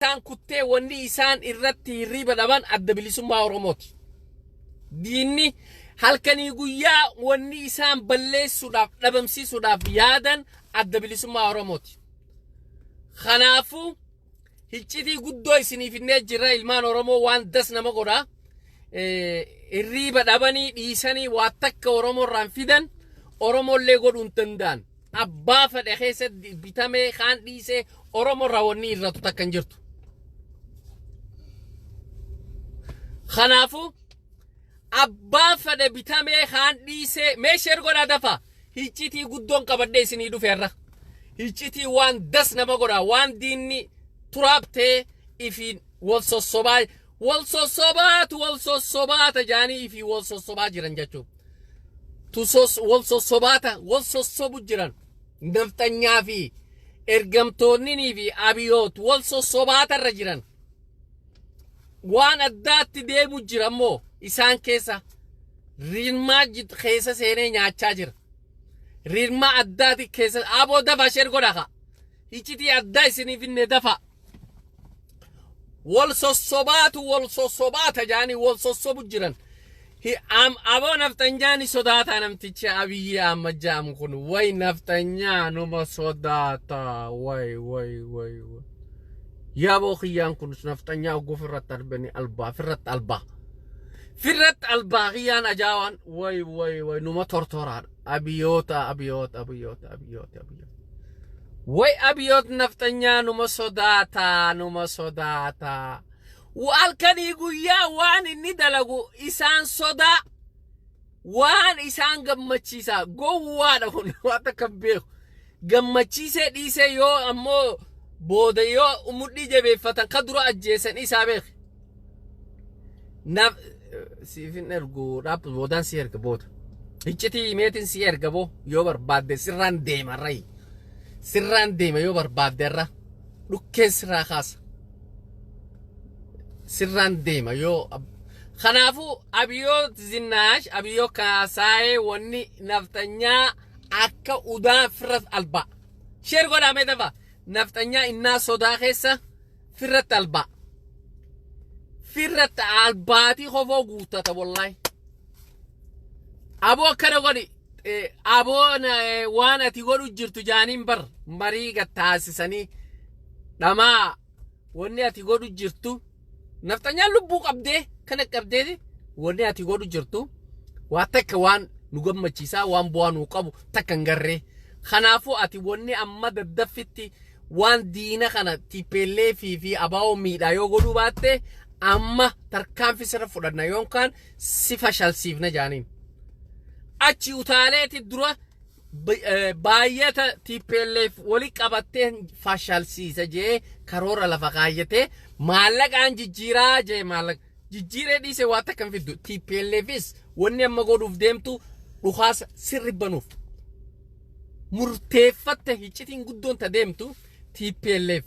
Isaan kuttee wanni isaan irratti hirriiba dhaban Adda Bilisummaa Oromooti. Diinni halkanii guyyaa wanni isaan balleessuudhaaf dhabamsiisuudhaaf yaadan Adda Bilisummaa Oromooti. Kanaafuu hiccitii guddoo isiniif hinnee jirra ilmaan Oromoo waan das nama godha. Hirriiba dhabanii dhiisanii waa takka Oromoo irraan fidan Oromollee godhuu hin danda'an. Abbaa fedhe keessatti bitamee kaan dhiisee Oromoo irraa wanni irratu takka hin jirtu. Kanaafuu abbaa fedhe bitamee kaan dhiisee mee sheer godhaa dafa hiccitii guddoon qabadhee isinii dhufeerra. Hiccitii waan das nama godhaa waan diinni turaabtee ifiin wal sossobaa wal sossobaatu wal sossobaata jaanii ifii wal sossobaa jiran jechuudha. Tu sos wal sossobaata wal sossobu jiran nafxanyaa fi ergamtoonninii fi abiyoot wal sossobaata irra jiran. Waan addaatti deemu jira immoo isaan keessa rirmaa keessa seenee nyaachaa jira. Rirmaa addaati keessa aboo dafa sheer godha kaa. Hiccitii addaa isiniif hinne dafa. Wal sossobaatu wal sossobaata jaanii wal sossobu jiran. Aboo nafxanyaa ni sodaata namtichi Abiyyi Ahmad jedhamu kun. Way nafxanyaa numa sodaata. Way way way way. Yaaboo kiyyaan kun nafxanyaa ogguu firratti arbani albaa firratti albaa. Firratti albaa kiyyaan ajaawaan way way way numa tortoraadha. Abiyoota abiyoota abiyoota abiyoota abiyoota. Way abiyoot nafxanyaa numa sodaata numa sodaata. Halkanii guyyaa waan inni dalagu isaan sodaa waan isaan gammachiisa gowwaadha kun waan takka hin beeku. Gammachiisee dhiisee yoo ammoo booda yoo mudhii jabeeffatan ka dura ajjeesan isaa beeki. Naf siif hin ergu dhaab boodaan si erga booda. Iccitii meetiin si erga boo yoo barbaadde sirraan deema irra. Sirraan deema yoo barbaadde irra dhukkeen sirraa kaasa. Sirraan deema yoo kanaafuu Abiyoo Zinnaash Abiyoo Kaasaayee wanni nafxanyaa akka udaa firra albaa. Sheer godhaa mee dafa nafxanyaa innaa sodaa keessa firratti albaa. Firratti albaatii kofoo guuttata wallaahi. Aboo akkana godhi. Aboo waan ati godhu jirtu jaaniin bar marii gad taasisanii dhamaa wanni ati godhu jirtu nafxanyaan lubbuu qabdee kana qabdeeti wanni ati godhu jirtu waa takka waan nu gammachiisaa waan bu'aa nuu qabu takka hin garree. Kanaafuu ati wanni amma daddaffitti waan diina kana TPLF fi ABO miidhaa yoo godhuu baatte amma tarkaanfii sirra fudhanna yookaan si fashalsiifna jaaniin. Achi utaaleeti dura baay'ata TPLF wali qabattee fashalsiisa jee karoora lafa kaayyatee maallaqaan jijjiiraa jee maallaqa jijjiiree dhiisee waa takka hin fiddu. TPLFis wanni amma godhuuf deemtu dhukaasa sirri banuuf. Murteeffatte hiccitiin guddoon ta deemtu TPLF.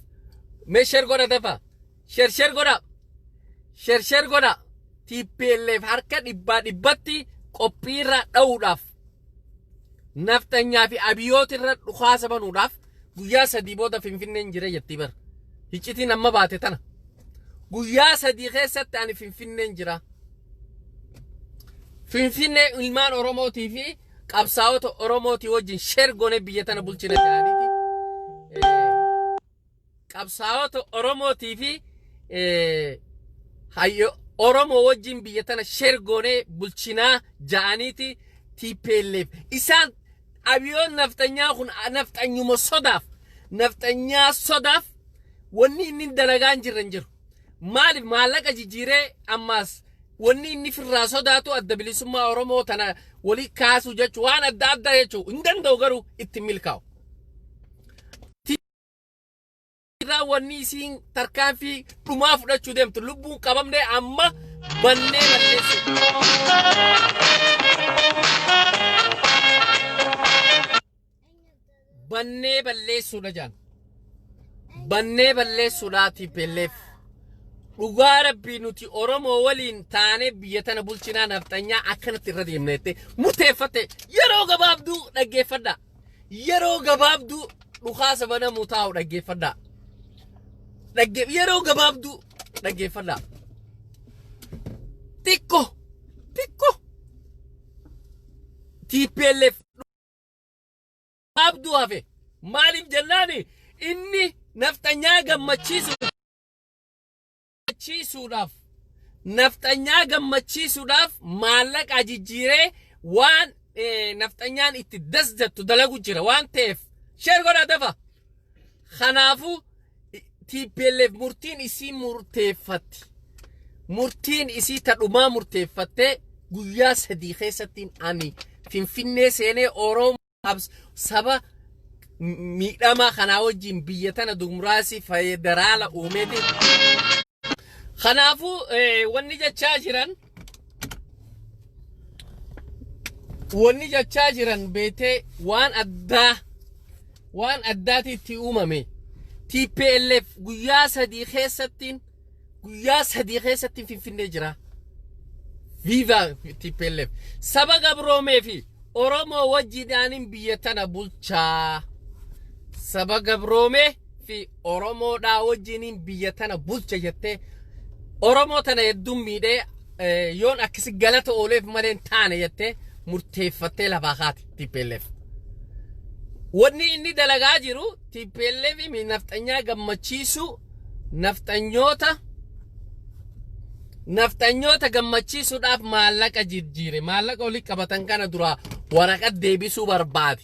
Mee sheer godha dafa. Sheer sheer godha. Sheer sheer godha. TPLF harka dhibbaa dhibbatti qophiirra dha'uudhaaf nafxanyaa fi abiyootirra dhukaasa banuudhaaf guyyaa sadii booda Finfinneen jira jettii bar. Hiccitiin amma baate tana. Guyyaa sadii keessatti ani Finfinneen jira. Finfinnee ilmaan Oromootii fi qabsaa'ota Oromootii wajjin sheer goonee biyya tana bulchina jedhaniiti. Qabsaa'ota Oromootii fi hayyo Oromoo wajjin biyya tana sheer goonee bulchinaa ja'aniiti TPLF. Isaan abiyoon nafxanyaa kun nafxanyuma sodaaf nafxanyaa sodaaf wanni inni dalagaa hin jirre hin jiru. Maaliif maallaqa jijjiiree ammaas wanni inni firraa sodaatu adda bilisummaa Oromoo tana walii kaasuu jechuun waan adda addaa jechuun hin danda'u garuu itti milkaa'u. Irraa wanni isiin tarkaanfii dhumaa fudhachuu deemtu lubbuun qabamne amma bannee balleessu. Bannee balleessuudha jaan. Bannee balleessuudha TPLF. Dhugaa rabbii nuti Oromoo waliin taanee biyya tana bulchinaa nafxanyaa akkanatti irra deemna jettee murteeffatte yeroo gabaabduu dhaggeeffadhaa. Yeroo gabaabduu dhukaasa banamuu taa'u dhaggeeffadhaa. Dhagge yeroo gabaabduu dhaggeeffadhaa. Xiqqo xiqqo TPLF gabaabduu hafe. Maaliif jennaani, inni nafxanyaa gammachiisuudhaaf maallaqa jijjiiree waan nafxanyaan itti dasdattu dalagu jira waan ta'eef, share godhaa dafa. Kanaafuu TPLF murtiin isii murteeffatti. Murtiin isii tadhumaa murteeffattee guyyaa 3 keessatti ani Finfinnee seenee Oromoo saba miidhamaa kanaa wajjin biyya tana dimokiraasii federaala uumeeti. Kanaafuu wanni jechaa jiran beetee waan addaati itti uumame. TPLF guyyaa 3 keessatti Finfinnee jira. Viva TPLF! Saba gabroomee fi Oromoo wajjidhaanin biyya tana bulchaa. Saba gabroomee fi Oromoodhaa wajjiniin biyya tana bulcha jettee, Oromoo tana hedduun miidhee yoon akkasi galata ooleef malee hin taane jettee murteeffattee lafaa kaati TPLF. Wanni inni dalagaa jiru TPLF nafxanyaa gammachiisuu, nafxanyoota gammachiisuudhaaf maallaqa jijjiire. Maallaqa olii qabatan kana dura waraqat deebisuu barbaade.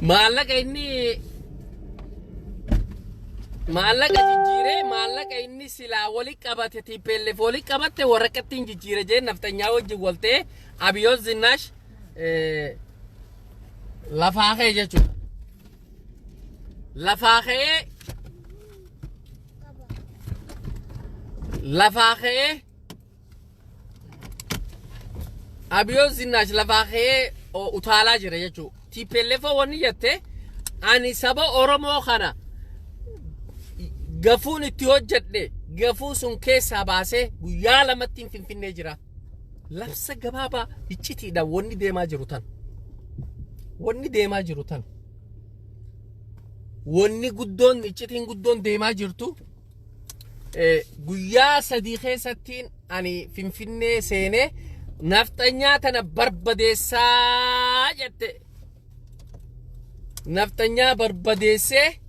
Maallaqa jijjiiree, maallaqa inni silaa wali qabate, TPLF wali qabatte, waraqattiin jijjiire jee nafxanyaa wajjin waltee Abiyoot Zinnaash lafaa ka'e jechuudha. Lafaa ka'ee Abiyoot Zinnaash lafaa ka'ee utaalaa jira jechuudha. TPLF wanni jette, ani saba Oromoo kana gafuun itti hojjedhe, gafuu sun keessaa baasee guyyaa 2tti Finfinnee jira. Labsa gabaabaa iccitiidhaan wanni deemaa jiru tan. Wanni deemaa jiru tan. Wanni guddoon, iccitiin guddoon deemaa jirtu, guyyaa 3 keessattiin ani Finfinnee seenee nafxanyaa tana barbadeessaa jette. Nafxanyaa barbadeessee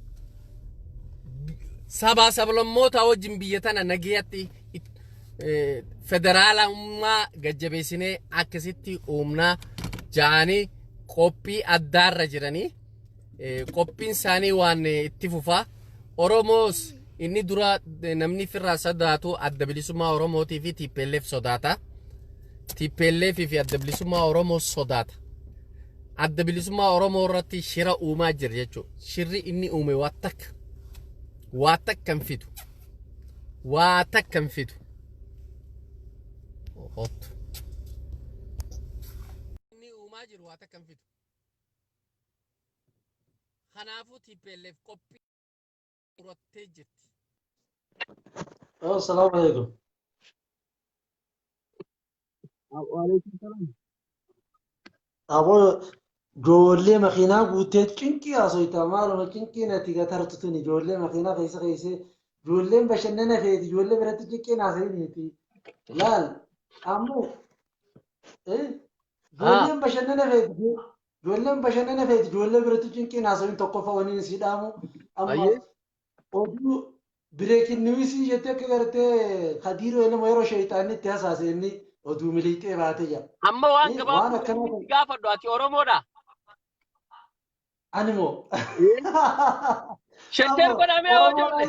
sabaa sablammoota wajjin biyya tana nagayatti federaalummaa gajjabeessinee akkasitti uumnaa ja'anii qophii addaarra jiranii, qophiin isaanii waan itti fufaa. Oromoos inni dura namni firraa sodaatu Adda Bilisummaa Oromootii fi TPLF sodaata. TPLF fi Adda Bilisummaa Oromoo sodaata. Adda Bilisummaa Oromoo irratti shira uumaa jira jechuudha. Shirri inni uume waa takka. Waa takka hin fidu. Waa takka hin fidu. Hottu. Inni uumaa jiru waa takka hin fidu. Kanaafuu TPLF qophii murattee jirti. Assalamu alaikum. Waalaikum salaam. Aboo, ijoollee makiinaa guuttee cinqii haasoyta. Maaluma cinqiin ati gatartu tun? Ijoollee makiinaa keessa keessee, ijoolleen bashannana feeti, ijoollee biratti cinqiin haasa'iniiti. Laal ammoo ijoolleen bashannana feeti, ijoolleen bashannana feeti, ijoollee biratti cinqiin haasa'in. Tokkoffaa waniin sii dhaamu amma oduu breaking newsii jettee akka gartee Kadiiroo ilma yeroo sheeyxaanni itti hasaase inni oduu miliixee baatee jira. Amma waan Waan gabaabduu akkanaa itti gaafadhu, ati Oromoodha. Ani moo? Share godhamee hoo ijoollee.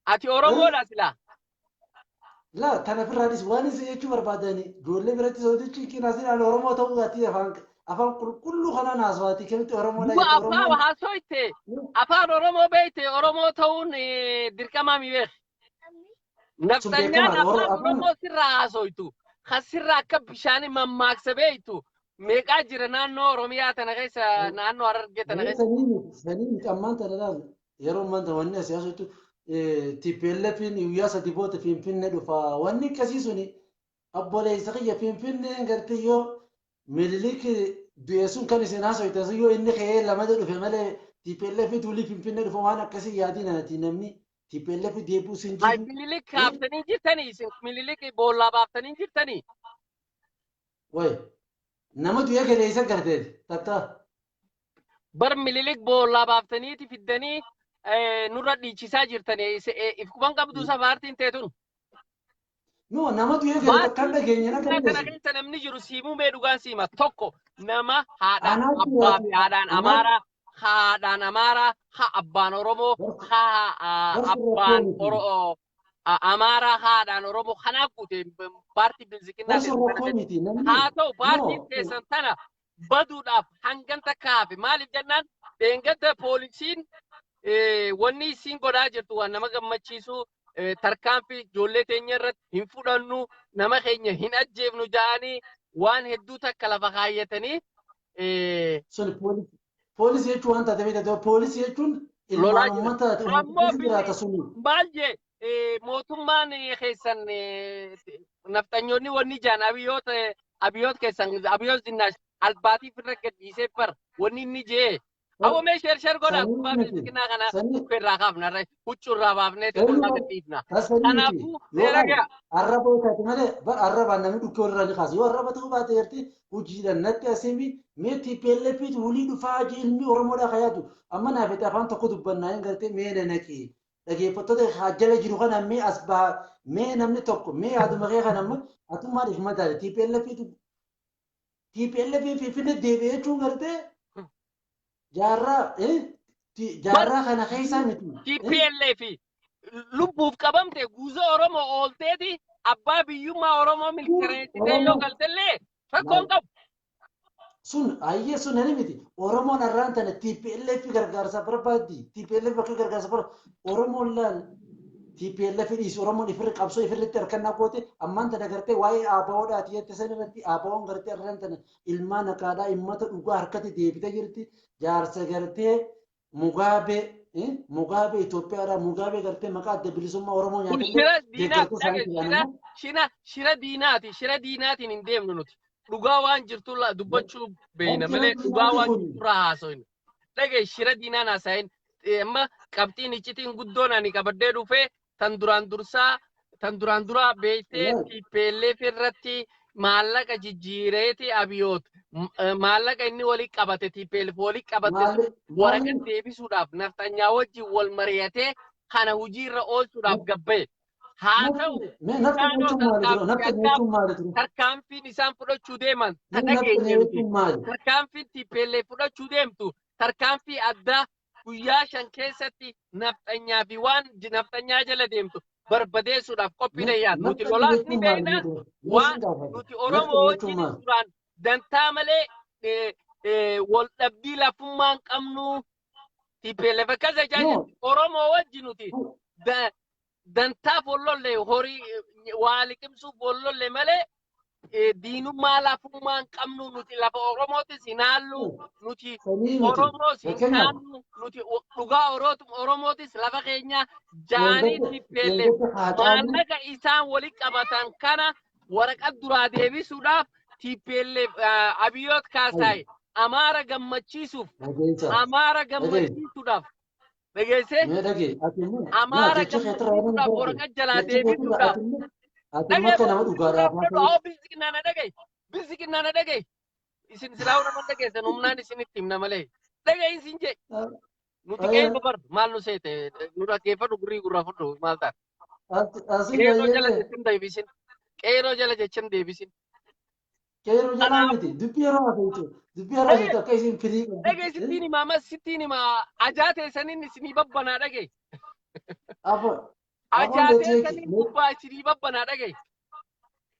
Ati Oromoodha silaa. Laa, tana firraadhis waan isa jechuu barbaadani, ijoollee biratti soodichi cinqiin haasa'in. Oromoo ta'uu ati afaan qulqulluu kanaan haasawaatii kamitti Oromoodha Duba jette? afaan Oromoon haasoyte, afaan Oromoo beekte, Oromoo ta'uun dirqamaa mi beek. Sun Nafxanyaan beekamaadha. afaan Afaan Oromoo sirraa haasoytu. Kan sirraa akka bishaanii mammaaksa beektu. Meeqaa jira naannoo Oromiyaa tana keessa, naannoo Harargee tana keessa? Sanii miti. Ammaan tana laal, yeroo ammaan tana wanni asii haasoftu, TPLFin guyyaa 3 booda Finfinnee dhufa, wanni akkasii suni, obboleessa kiyya, Finfinneen gartee yoo Minilik du'e sun kan isin haasoytan sun yoo inni ka'ee lamada dhufe malee. TPLF tuulii Finfinnee dhufa waan akkasii yaadin ati namni TPLF deebi'uus hin Hay jiru. Minilik kaaftanii jirtanii isin Minilik boollaa baaftanii jirtanii. Way nama du'ee gale isa garteeti takka. Bar Minilik boollaa baaftaniiti fiddanii nurra dhiichisaa jirtanii if quban qabdu isa paartiin teetun. No, nama du'ee gale takkaan dhageenya na Kana dandeessu. keessa namni jiru siimuu mee dhugaan siima tokko nama haadhaan Anaatu abbaa fi haadhaan anaatu Amaaraa, haadhaan Amaaraa, ha abbaan Oromoo, ha barsi abbaan rakkoo miti. Amaaraa, haadhaan Oromoo kanaaf guute paartii bilisiqinnaa Barsi teessan kana rakkoo keessa. miti namni. Haa ta'u paartiin No, teessan tana baduudhaaf hangan takka hafe maaliif jennaan dheengadda poolisiin wanni isiin godhaa jirtu waan nama gammachiisu, tarkaanfii ijoollee teenya irratti hin fudhannu, nama keenya hin ajjeefnu ja'anii waan hedduu takka lafa kaayyatanii Sun poolisii jechuun waan taate beektaa, poolisii jechuun lolaa ilmaan jiran. uummata uummata Ammoo keessa jiraata suni. Maal jee mootummaan keessan nafxanyoonni wanni jaan abiyoota abiyoot keessan abiyoot zinnaash albaatii firra gadhiisee bar wanni inni jee. Awwa mee share share godhaa Sanii gubbaa miti. bilisiqinaa kana Sanii dhukkee irraa kaafna irra huccuu irraa baafnee qullaa gadhiifna. sanii miti. Kanaafuu Yoo seera laal ga'a. arraba yoo taate malee bar arrabaan namni dhukkee walirraa ni kaasa. Yoo arraba ta'uu baate gartee hojiidhaan natti asimi mee TPLF wulii dhufaa jee ilmi Oromoodhaa kan yaadu. Amma naaf itti afaan tokko dubbannaa hin gartee mee na naqi. Dhageeffattoota haa jala jiru kana mee as baha mee namni tokko mee yaaduma kee kana amma atummaan if madaali TPLF TPLF Finfinnee deebi'ee jechuun gartee jaarraa jaarraa kana keessaa miti. TPLF lubbuuf qabamte guuzoo Oromoo oolteeti abbaa biyyummaa Oromoo milkaneessitee yoo galtellee rakkoon qabu. Sun ayyee sun nani miti. Oromoon har'aan tana TPLF gargaarsa barbaaddi. TPLF akka gargaarsa barbaaddi. Oromoon laal TPLF dhiisi Oromoon ifirri qabsoo ifirritti harkannaa goote ammaan tana gartee waa'ee ABOdhaati jette san irratti ABOn gartee har'aan tana ilmaan haqaadhaa himmata dhugaa harkatti deebitee jirti. Jaarsa gartee Mugaabee Mugaabee Itoophiyaadhaa Mugaabee gartee maqaa adda bilisummaa Oromoo Kun nyaatellee shira diinaati. deeggartoota Dhage isaanii shira jedhan. shira shira diinaati. Shira diinaatiin hin deemnu nuti. Dhugaa waan jirtu dubbachuu beeyna Shira malee dhugaa diinaati waan kun. jirtu irraa haasofna. Dhage shira diinaan haasa'in amma qabxiin iccitiin guddoon ani qabadhee dhufee tan duraan dursaa tan duraan duraa beektee Laal. TPLF irratti maallaqa jijjiireeti abiyoot maallaqa inni walii qabate TPLF walii qabate sun Maali waraqaa maali deebisuudhaaf nafxanyaa wajjin wal mari'atee kana hojiirra oolchuudhaaf gabba'e. Haa ta'u mee nafxanya isaanoo jechuun maali ture? tarkaanfii Nafxanya addaa jechuun maali ture? tarkaanfiin isaan fudhachuu deeman ta Mee nafxanya dhageenye nuti. jechuun maali? Tarkaanfiin TPLF fudhachuu deemtu tarkaanfii addaa guyyaa 5 keessatti nafxanyaa fi waan nafxanyaa jala deemtu barbadeessuudhaaf qophii yaad nuti Nafxanya lolaas ni jechuun maali beekna ture? Mee waan sin gaafadha. nuti Oromoo Nafxanya jechuun wajjin maali? duraan dantaa malee wal dhabbii lafummaa hin qabnu. TPLF akkas jechaa No. jirti. Oromoo wajjin nuti dantaaf wal lolle, horii waa liqimsuuf wal lolle malee diinummaa lafummaa hin qabnu. Nuti lafa Oromootis hin haallu, nuti Sanii miti. Oromoos hin Fakkeenyaaf kaannu, nuti dhugaa Oromootis lafa keenya jaanii Leengotta TPLF leengotta haacaaluu maallaqa isaan walitti qabatan kana waraqaa duraa deebisuudhaaf TPLF Abiyoot Kaasaay Amaara gammachiisuuf Dhageessa. Amaara Dhageessa. gammachiisuudhaaf dhageessee Mee dhagee ati immoo naa Amaara jecha keetirraa waan gammachiisuudhaaf barate waraqaa jalaa jecha keetirraa deebisuudhaaf ati immoo dhagee akka nama dhugaadhaaf fudhadhu haasa'u awoo bilisiqinaa na dhagaye, bilisiqinaa na dhagaye. Isin silaa nama dhageessan humnaan isinitti himna malee dhagaye isin jee nuti qeerroo bar maal nu seete nu dhaggeeffadhu gurrii gurraa fudhu maal ta'a Asin qeerroo jala gayyee jechan deebisin, qeerroo jala jechan deebisin. Qeerroo jalaa Kanaafuu miti, dubbii yeroo haasa'u dubbii yeroo dhagaye haasa'u akka isin firii dhagaye qabdutti sittiin himaa mas sittiin himaa ajaa teessaniin isinii babbanaa dhagaye afon afon ajaa beeteeki teessaniin gubbaa isinii babbanaa dhagaye.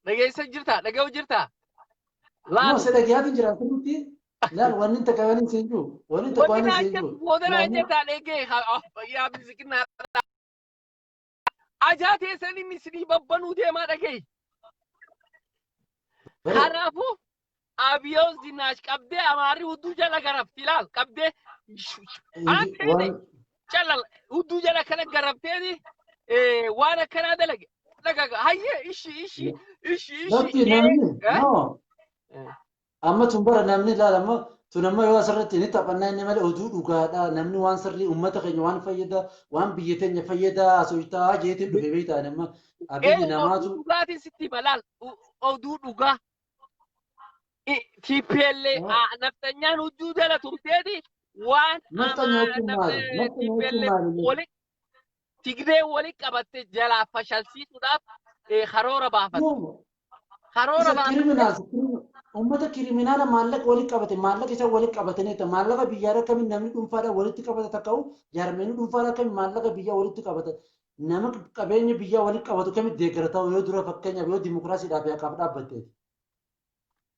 Dhageessa jirta, dhaga'u jirta. No Laal se dhagayaatiin jira sirriitti laal wanni takka wanni siin jiru wanni takka wanni wanni naan siin jettu jiru booda naan namni jettaa dhagee yaa bilisiqinaa ajaa teessaniin isinii babbanuu deemaa dhagaye. Bare Kanaafuu abiyoos zinaash qabdee amaarri hudduu jala garafti ilaal qabdee aan ta'e waan calal hudduu jala kana garafteeti waan akkanaa dalage dhagaga hayyee ishi ishi ishi ishi Lakki namni no amma tun bara namni ilaal amma Tun amma yoo asirratti ni taphannaa inni malee oduu dhugaadha. Namni waan sirrii uummata keenya waan fayyada, waan biyya teenya fayyada haasoftaa jeetiin dhufe beektaa amma Abiyyi Oduu namaatu. dhugaatiin sitti hima laal, oduu dhugaa. TPLF nafxanyaan hudduu jala tumteeti waan Nafxanya jechuun maali? Nafxanya jechuun TPLF maali? wali Tigree wali qabatte jalaa fashalsiisuudhaaf karoora baafatte. No, Karoora isa baafatte. Criminals, uummata criminal maallaqa walitti qabate, maallaqa isa walitti qabatanii, maallaqa biyyaa akkamiin namni dhuunfaadhaan walitti qabata, takka'u jaarmeenii dhuunfaadhaan akkamiin maallaqa biyyaa walitti qabata, nama qabeenya biyyaa walitti qabatu kamitti deeggarata? Yoo dura fakkeenyaaf yoo dimokiraasiidhaaf haqaaf dhaabbatteeti.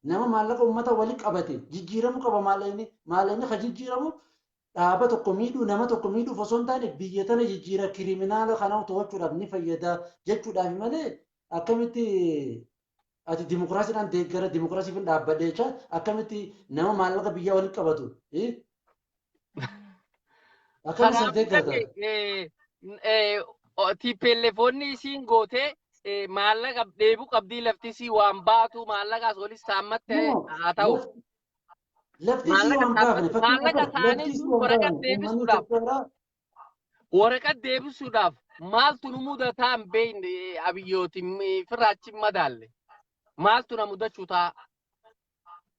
Nama maallaqa uummata walitti qabate jijjiiramuu qaba. Maallaqni ka jijjiiramu dhaaba tokko miidhuu, nama tokko miidhuuf osoo hin taane, biyya tana jijjiira, criminal kana to'achuudhaaf ni fayyada jechuudhaaf malee, akkamitti ati dimokiraasiidhaan deeggara, dimokiraasiif hin dhaabbadhe jecha akkamitti nama maallaqa biyyaa walitti qabatu akkamitti san Kanaafuu deeggarta? TPLFoonni isiin gootee maallaqa dheebuu qabdii, lafti isii waan baatu maallaqaas olis saammatte No, haa ta'u. Lafti isii Maallaqa waan baafne saammatte maallaqa fakkeenyaaf lafti isaanii isii sun waan waraqaa baafne uummanni deebisuudhaaf Itoophiyaadhaa. Waraqaa deebisuudhaaf maaltu nu mudataa hin beekne, Abiyyootiin firraachi hin madaalle. Maaltu na mudachuu ta'a?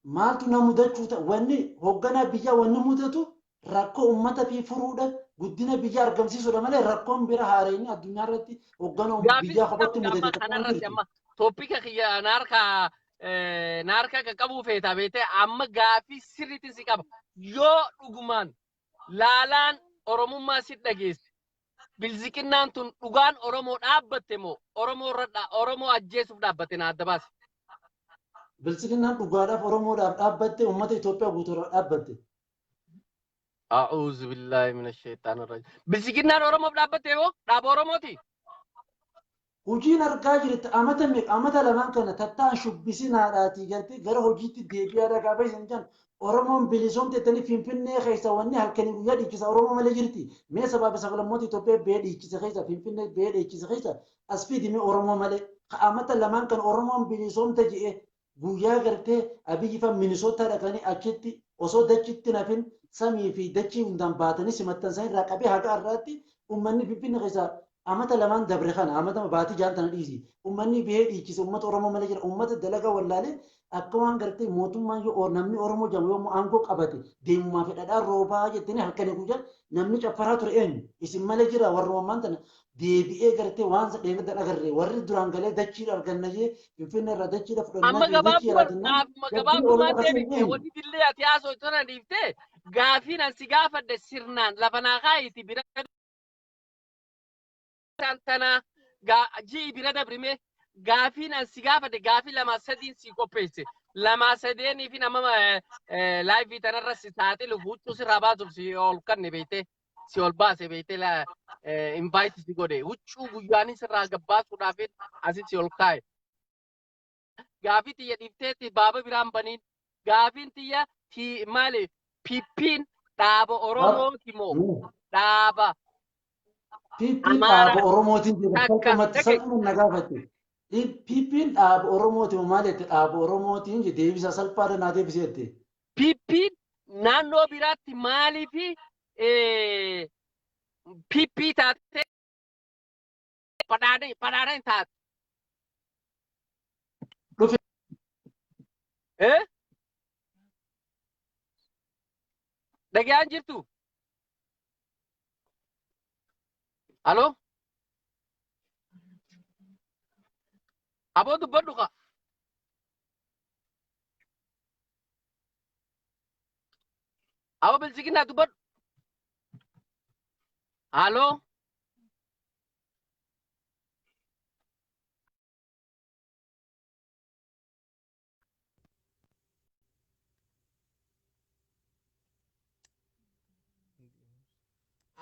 Maaltu na mudachuu ta'a? Wanni hoogganaa biyyaa wanni mudatu rakkoo uummata fi furuudha, guddina biyyaa argamsiisuudha malee rakkoon bira haareenyi addunyaa irratti hoogganaa Gaaffii biyyaa si kophatti qabda mudate amma tokko hin kanarratti jirtu. amma topic kiyya naarka qaqqabuu feetaa beetee, amma gaaffii sirriitti si qaba. Yoo dhugumaan laalaan Oromummaa si dhageesse, bilziqinnaan tun dhugaan Oromoo dhaabbatte moo Oromoo irra Oromoo ajjeesuuf dhaabbatte, na adda baase. Biltsiginnaan dhugaadhaaf Oromoodhaaf dhaabbatte, uummata Itoophiyaa guutuudhaaf dhaabbatte. أعوذ بالله من الشيطان الرجيم. Biltsiginnaan Oromoof dhaabbatte moo dhaaba Oromooti? Hojiin argaa jirti amata meeqa, amata lamaan kana tattaan shubbisinaadhaatii gartee gara hojiitti deebi'aadha gaafa isin jedhan, Oromoon bilisoomte jettanii Finfinnee keessa wanni halkanii guyyaa dhiichisa Oromoo malee jirti. Mee sabaa fi sablammoota Itoophiyaa bee dhiichise keessa, Finfinnee bee dhiichise keessa as fidi mee Oromoo malee. Ka amata lamaan kan Oromoon bilisoomte je'e guyyaa gartee Abiyyi fa Minisootaa dhaqanii achitti osoo dachitti nafin samii fi dachii hundaan baatanii simattan san irraa qabee haga har'aatti uummanni Finfinnee keessa amata lamaan dabre kana, amata baatii jaan tana dhiisi, uummanni bihee dhiichise uummata Oromoo malee jira. Uummata dalagaa wallaalee akka waan gartee mootummaan yoo namni Oromoo jedhamu yoo aangoo qabate deemumaa fi dhadhaan roobaa jettanii halkanii guyyaa namni caffaraa ture eenyu? Isin malee jira? Warri ammaan tana deebi'ee gartee waan dheengaddan agarree warri duraan galee dachiidha arganna jee, Finfinnee irraa dachiidha fudhannaa Amma jee dachii gabaabduma yaadanna gaafuma dachii gabaabdumaan Oromoo akkasii deebifte eenyu? Wanni dillee ati haasoo tana dhiiftee gaafiin an si gaafadhe sirnaan lafa naa kaayiti bira tana ji'i bira dabrime. Gaafiin an si gaafadhe gaafii lamaa sadiin si qopheesse, lamaa sadeenii fi nama live tanarra si saaxiluuf, huccuu sirraa baasuuf si ol kanne beeyte, si ol baase beeyte, invite si godhe, huccuu guyyaanii sirraa gabbaasuudhaaf asit si ol kaa'e. Gaafii tiyya dhiifteetti baaba biraan baniin. Gaafiin tiyya maali? PP'n dhaaba Oromooti moo dhaaba PP'n Amaaraa? Dhaaba Oromootiin jedha. Takka Salphumatti dhaqe. Salphumatti na gaafatte. PP'n dhaaba Oromooti moo maal jette? Dhaaba Oromootiin jedhe, deebisa salphaadha naa deebisee jette. PP'n naannoo biraatti maaliif PP taatee badhaadhee hin taate? Dhufe. Eh? Dhagayaan jirtu? Aloo? Aboo, dubbadhu ka. Aboo bilchiginaa, dubbadhu. Aloo?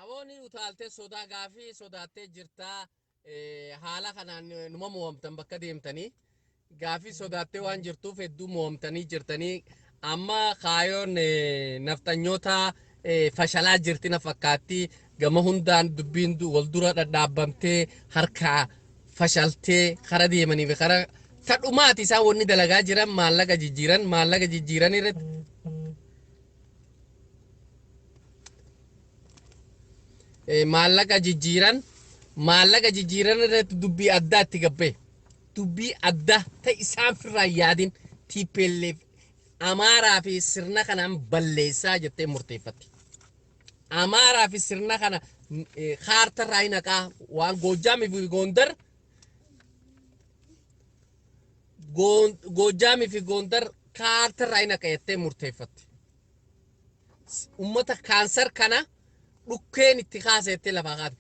Aboonni utaaltee sodaa gaafii sodaattee jirtaa, haala kanaan numa mo'amtan bakka deemtanii gaafii sodaattee waan jirtuuf hedduu mo'amtanii jirtanii. Amma kaayoon nafxanyoota fashalaa jirti na fakkaatti. Gama hundaan dubbiin wal dura dhadhaabbamtee harkaa fashaltee kara deemanii fi kara tadhumaati isaan wanni dalagaa jiran maallaqa jijjiiran, maallaqa jijjiiran irratti. Maallaqa jijjiiran, maallaqa jijjiiran irratti dubbii addaa itti gabbee, dubbii addaa ta isaan firraa yaadin TPLF Amaaraa fi sirna kanaan balleessaa jettee murteeffatti. Amaaraa fi sirna kana kaartarraa hin haqaa, waan Goojjaamii fi Goondar, Goojjaamii fi Goondar kaartarraa hin haqa jettee murteeffatti. Ummata kaansar kana dhukkeen itti kaasa jettee lafaa kaate.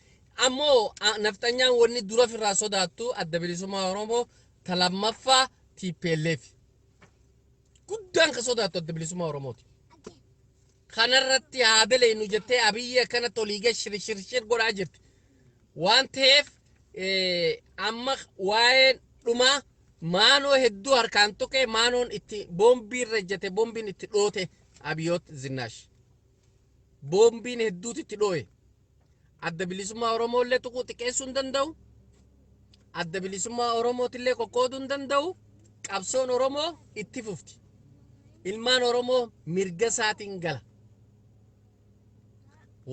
Ammoo nafxanyaan wanni dura ofirraa sodaattu Adda Bilisummaa Oromoo, ta lammaffaa TPLF. Guddaan ka sodaattu Adda Bilisummaa Oromooti. Kanarratti haa daleynu jettee Abiyyi akkanatti olii gad shir shir shir godhaa jirti. Waan ta'eef amma waa'een dhumaa maanoo hedduu harkaan tuqee, maanoon itti boombii irra ejjete, boombiin itti dhoote Abiyoot Zinnaash. Boombiin hedduutu itti dhooye. Adda Bilisummaa Oromoo illee tuquu xiqqeessuu hin danda'u. Adda Bilisummaa Oromootillee qoqqooduu hin danda'u. Qabsoon Oromoo itti fufti. Ilmaan Oromoo mirga isaatiin gala.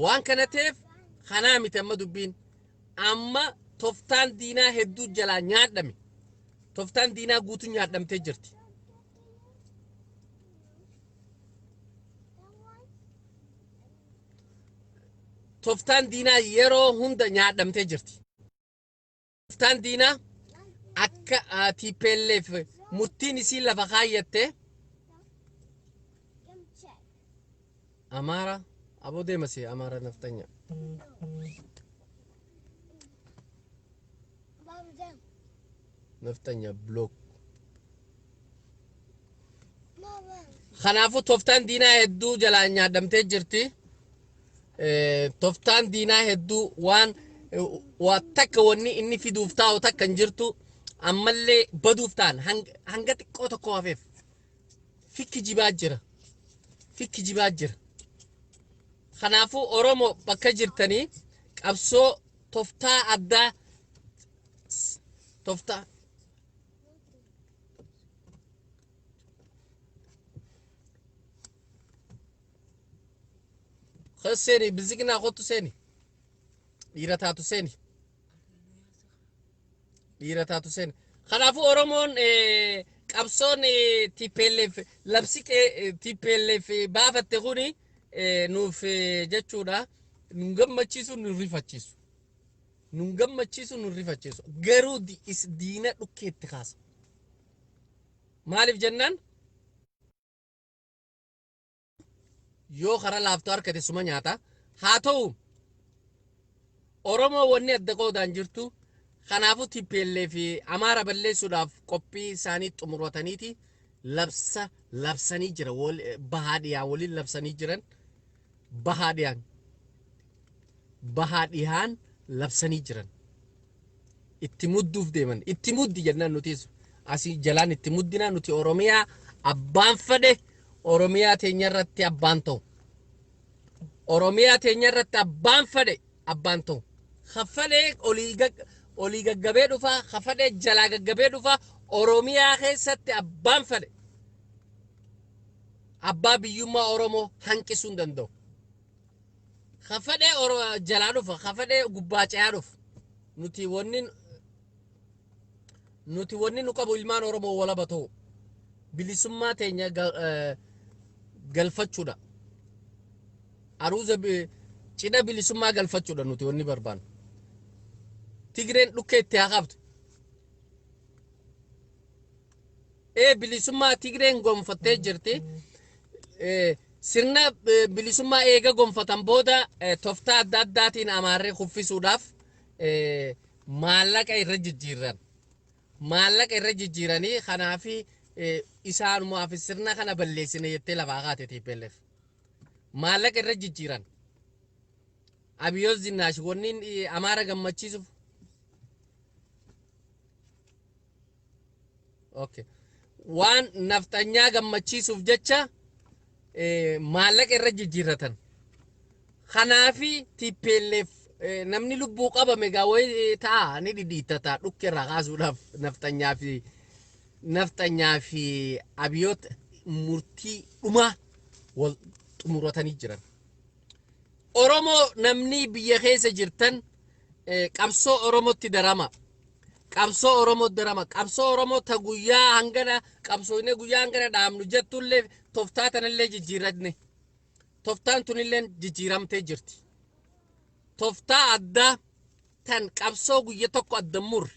Waan kana ta'eef kanaa miti amma dubbiin. Amma toftaan diinaa hedduu jalaa nyaadhame. Toftaan diinaa guutuu nyaadhamtee jirti. Toftaan diinaa yeroo hunda nyaadhamtee jirti. Toftaan diinaa akka TPLF murtiin isii lafa kaayyatte Amaara aboo deemasi Amaara naftanya. Naftanya block. Kanaafuu toftaan diinaa hedduu jalaa nyaadhamtee jirti. Toftaan diinaa hedduu waan waa takka wanni inni fiduuf taa'u takka hin jirtu, ammallee baduuf ta'an hanga xiqqoo tokko hafeef fikki jibaa jira. Fikki jibaa jira. Kanaafuu Oromoo bakka jirtanii qabsoo toftaa addaa toftaa seeni bilisiginaa kottu, seeni dhiira taatu, seeni dhiira taatu, seeni. Kanaafuu Oromoon qabsoon TPLF labsi TPLF baafatte kuni nuuf jechuudha nun gammachiisu, nun rifachiisu, nun gammachiisu, nun rifachiisu, garuu diina dhukkeetti kaasa. Maaliif jennaan, yoo karaa laaftuu harkate suma nyaata. Haa ta'u, Oromoo wanni adda qoodaan jirtu. Kanaafuu TPLF fi Amaara balleessuudhaaf qophii isaanii xumurataniiti labsa labsanii jira. Bahaa dhiyaa waliin labsanii jiran, bahaa dhiyaan, bahaa dhihaan labsanii jiran. Itti mudduuf deeman. Itti muddi jennaan nutis asii jalaan itti muddinaa. Nuti Oromiyaa abbaan fedhe Oromiyaa teenya irratti abbaan ta'u. Oromiyaa teenya irratti abbaan fedhe abbaan ta'u. Kaffalee olii gaggabee dhufa, kaffalee jalaa gaggabee dhufa, Oromiyaa keessatti abbaan fedhe abbaa biyyummaa Oromoo hanqisuu hin danda'u. Kaffalee jalaa dhufa, kaffalee gubbaa ce'aa dhufa. Nuti wanni nu qabu ilmaan Oromoo walaba ta'u, bilisummaa teenya galfachuudha. Aruuza cidha bilisummaa galfachuudha nuti wanni barbaannu. Tigreen dhukkee itti haa qabdu. Ee, bilisummaa Tigreen gonfattee jirti. Sirna bilisummaa eega gonfatan booda toftaa adda addaatiin Amaarree kuffisuudhaaf maallaqa irra jijjiiran. Maallaqa irra jijjiiranii kanaafi isaanumaaf sirna kana balleessine jettee lafaa kaate TPLF. Maallaqa irra jijjiiran. Abiyoos Zinnaash wanni Amaara gammachiisuuf. Okay. Waan nafxanyaa gammachiisuuf jecha maallaqa irra jijjiirratan. Kanaafi TPLF namni lubbuu qabame gaa wayii ta'a ni dhidhiittata dhukke irraa kaasuudhaaf nafxanyaa fi Abiyoot murtii dhumaa wal xumuratanii jiran. Oromoo namni biyya keessa jirtan qabsoo Oromootti darama. Qabsoo Oromoo darama. Qabsoo Oromoo ta guyyaa hangana qabsoofnee guyyaa hangana dhaabnu jettullee tooftaa tanallee jijjiiranne. Tooftaan tunillee jijjiiramtee jirti. Tooftaa addaa tan qabsoo guyya tokko adda murre.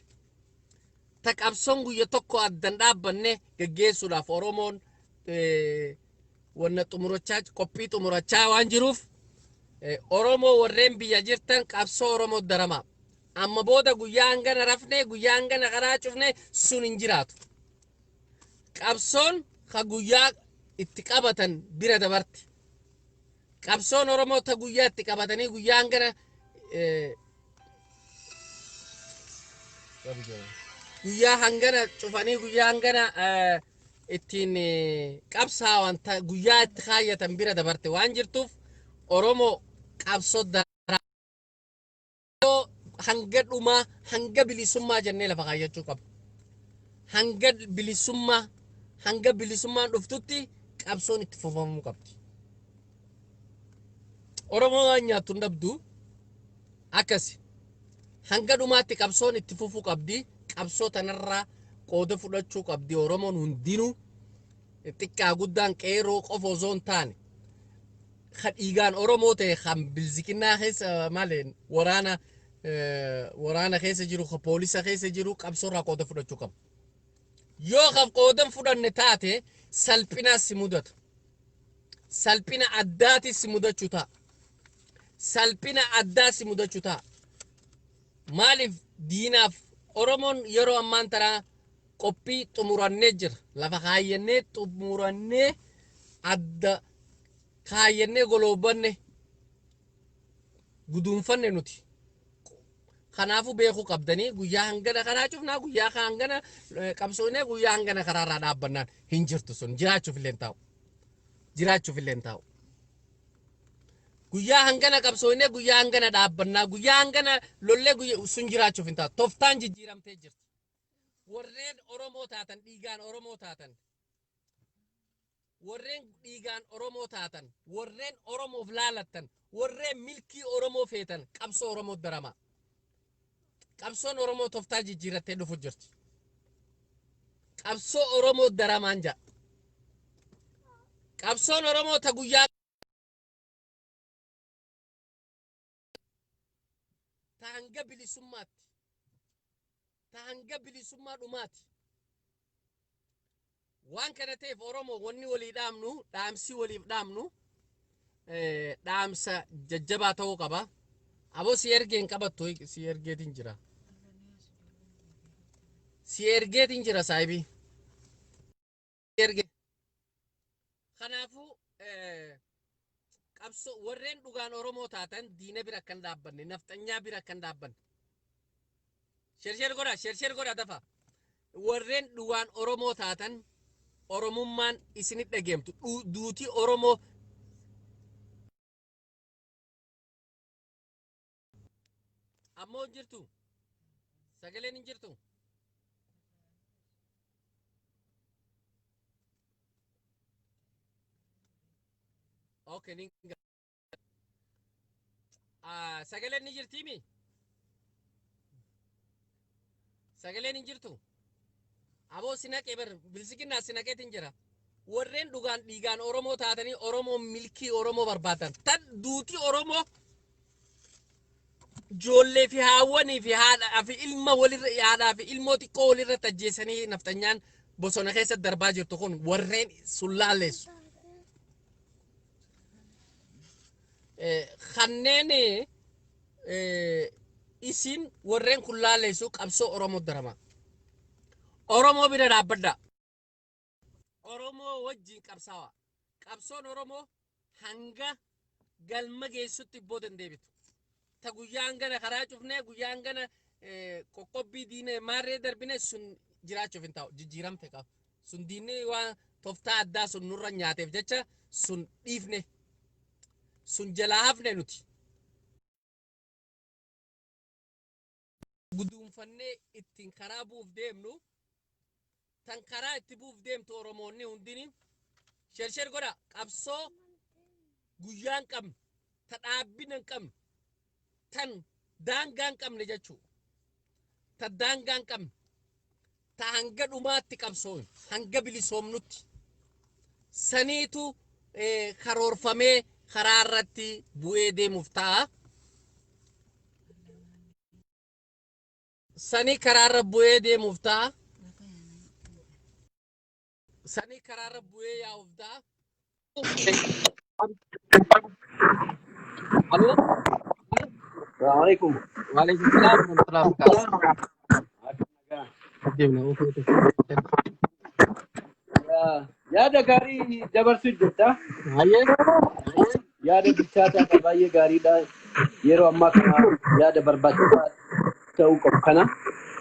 Ta qabsoon guyya tokko addan dhaabbanne geggeessuudhaaf Oromoon wanna xumurachaa, qophii xumurachaa waan jiruuf, Oromoo warreen biyya jirtan qabsoo Oromoo darama. Amma booda guyyaa hangana rafne, guyyaa hangana karaa cufne sun hin jiraatu. Qabsoon ka guyyaa itti qabatan bira dabarti. Qabsoon Oromoo ta guyyaa itti qabatanii guyyaa hangana guyyaa hangana cufanii guyyaa hangana ittiin qabsaawan guyyaa itti kaayyatan bira dabarte waan jirtuuf, Oromoo qabsoo daraa hanga dhumaa, hanga bilisummaa jennee lafa kaayyachuu qaba. Hanga bilisummaa, hanga bilisummaan dhuftutti qabsoon itti fufamuu qabdi. Oromoo waan nyaattu hin dhabdu akkasi. Hanga dhumaatti qabsoon itti fufuu qabdi. Qabsoo tanarraa qooda fudhachuu qabdi Oromoon hundinuu, xiqqaa guddaan, qeeroo qofa osoo hin taane, ka dhiigaan Oromoo ta'e, kan bilziqinnaa keessa maali waraana keessa jiru, ka poolisa keessa jiru qabsoorraa qooda fudhachuu qaba. Yoo ka qooda hin fudhanne taate salphinaas si mudata. Salphina addaatis si mudachuu ta'a. Salphina addaa si mudachuu ta'a. Maaliif diinaaf Oromoon yeroo ammaan tanaa qophii xumurannee jira. Lafa kaayyannee xumurannee, adda kaayyannee, goloobanne, guduunfanne nuti. Kanaafuu beekuu qabdanii, guyyaa hangana karaa cufnaa, guyyaa hangana qabsoonee, guyyaa hangana karaarraa dhaabbannaan hin jirtu sun, jiraachuuf illee hin taa'u. Jiraachuuf illee hin taa'u. Guyyaa hangana qabsoonee, guyyaa hangana dhaabbannaa, guyyaa hangana lollee, guyyaa sun jiraachuuf hin taa'u. Toftaan jijjiiramtee jirti. Warreen Oromoo taatan, dhiigaan Oromoo taatan, warreen dhiigaan Oromoo taatan, warreen Oromoof laalattan, warreen milkii Oromoo feetan, qabsoo Oromoo darama. Qabsoon Oromoo toftaa jijjiirattee dhufu jirti. Qabsoo Oromoo daramaan jedha. Qabsoon Oromoo ta guyyaa ta hanga bilisummaatti, ta hanga bilisummaa dhumaati. Waan kana ta'eef Oromoo wanni walii dhaamnu, dhaamsi waliif dhaamnu dhaamsa jajjabaa ta'uu qaba. Aboo si ergeen qabattu, si ergeetiin jira. Si ergeetiin jira saahibii. Erge. Kanaafuu qabsoo warreen dhugaan Oromoo taatan diina bira akkan dhaabbanne, nafxanyaa bira akkan dhaabbanne. Share share godha, share share godha dafa. Warreen dhugaan Oromoo taatan, Oromummaan isinit dhageemtu, duutii Oromoo ammoo hin jirtu. Sagaleen hin jirtu. Okay, ni sagaleen ni jirtiimi? Sagaleen hin jirtu? Aboo si naqee bar, bilisikinnaa si naqeetiin jira. Warreen dhugaan dhiigaan Oromoo taatanii Oromoo milkii Oromoo barbaadan. Tan duutii Oromoo ijoollee fi haawwanii fi haadhaa fi ilma walirra, haadhaa fi ilmoo xiqqoo walirratti ajjeesanii nafxanyaan bosona keessa darbaa jirtu kun, warreen sun laalleessu. Kanneen isin warreen kun laalleessu qabsoo Oromoo darama. Oromoo bira dhaabbadhaa. Oromoo wajjin qabsaawa. Qabsoon Oromoo hanga galma geessutti booda hin deebitu. Ta guyyaa hangana karaa cufnee, guyyaa hangana qoqqobbii diinee maarree darbine sun jiraachuuf hin taa'u. Jijjiiramte qaba. Sun diinni waan toftaa addaa sun nurra nyaateef jecha sun dhiifne. Sun jalaa hafne nuti. Guduunfannee ittiin karaa bu'uuf deemnu, tan karaa itti bu'uuf deemtu Oromoonni hundini share share godha. Qabsoo guyyaan qabnu Ta dhaabbina hin qabne, tan daangaa hin qabne jechuudha. Ta daangaa hin qabne, ta hanga dhumaatti qabsoon hanga bilisoomnutti saniitu karoorfamee karaa irratti bu'ee deemuuf ta'a. Sanii karaa irra bu'ee deemuuf ta'a. Sanii karaa irra bu'ee yaa'uuf ta'a. Aloo. Assalamu alaikum. Waalaikum salaam warahmatullahi wabarakatuh. Deemna, okey, okey. Yaada gaarii dabarsuu jirta. Hayyee. Yaada bilchaataa baay'ee gaariidha. Yeroo ammaa kana yaada barbaachisaa ta'uu qabu kana.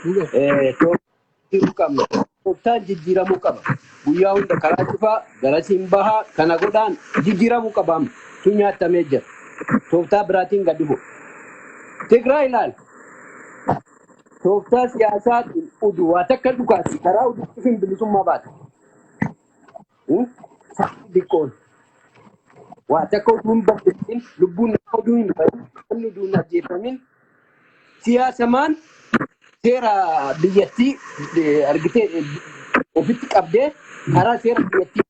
Jijjiiruu qabna. Tooftaan jijjiiramuu qaba. Guyyaa hunda karaa cufaa garasiin bahaa kana godhaan jijjiiramuu qaba amma. Tu nyaatamee jira. Tooftaa biraatiin gadi bu'u. Tigraay ilaali. Tooftaa siyaasaatiin udu waa takka dhukaasi karaa udu cufin bilisummaa baata. Sabni xiqqoon waa takka utuu hin balleessin, lubbuun namaa utuu hin bahin, namni utuu hin ajjeefamin, siyaasamaan seera biyyattii argitee ofitti qabdee karaa seera biyyattii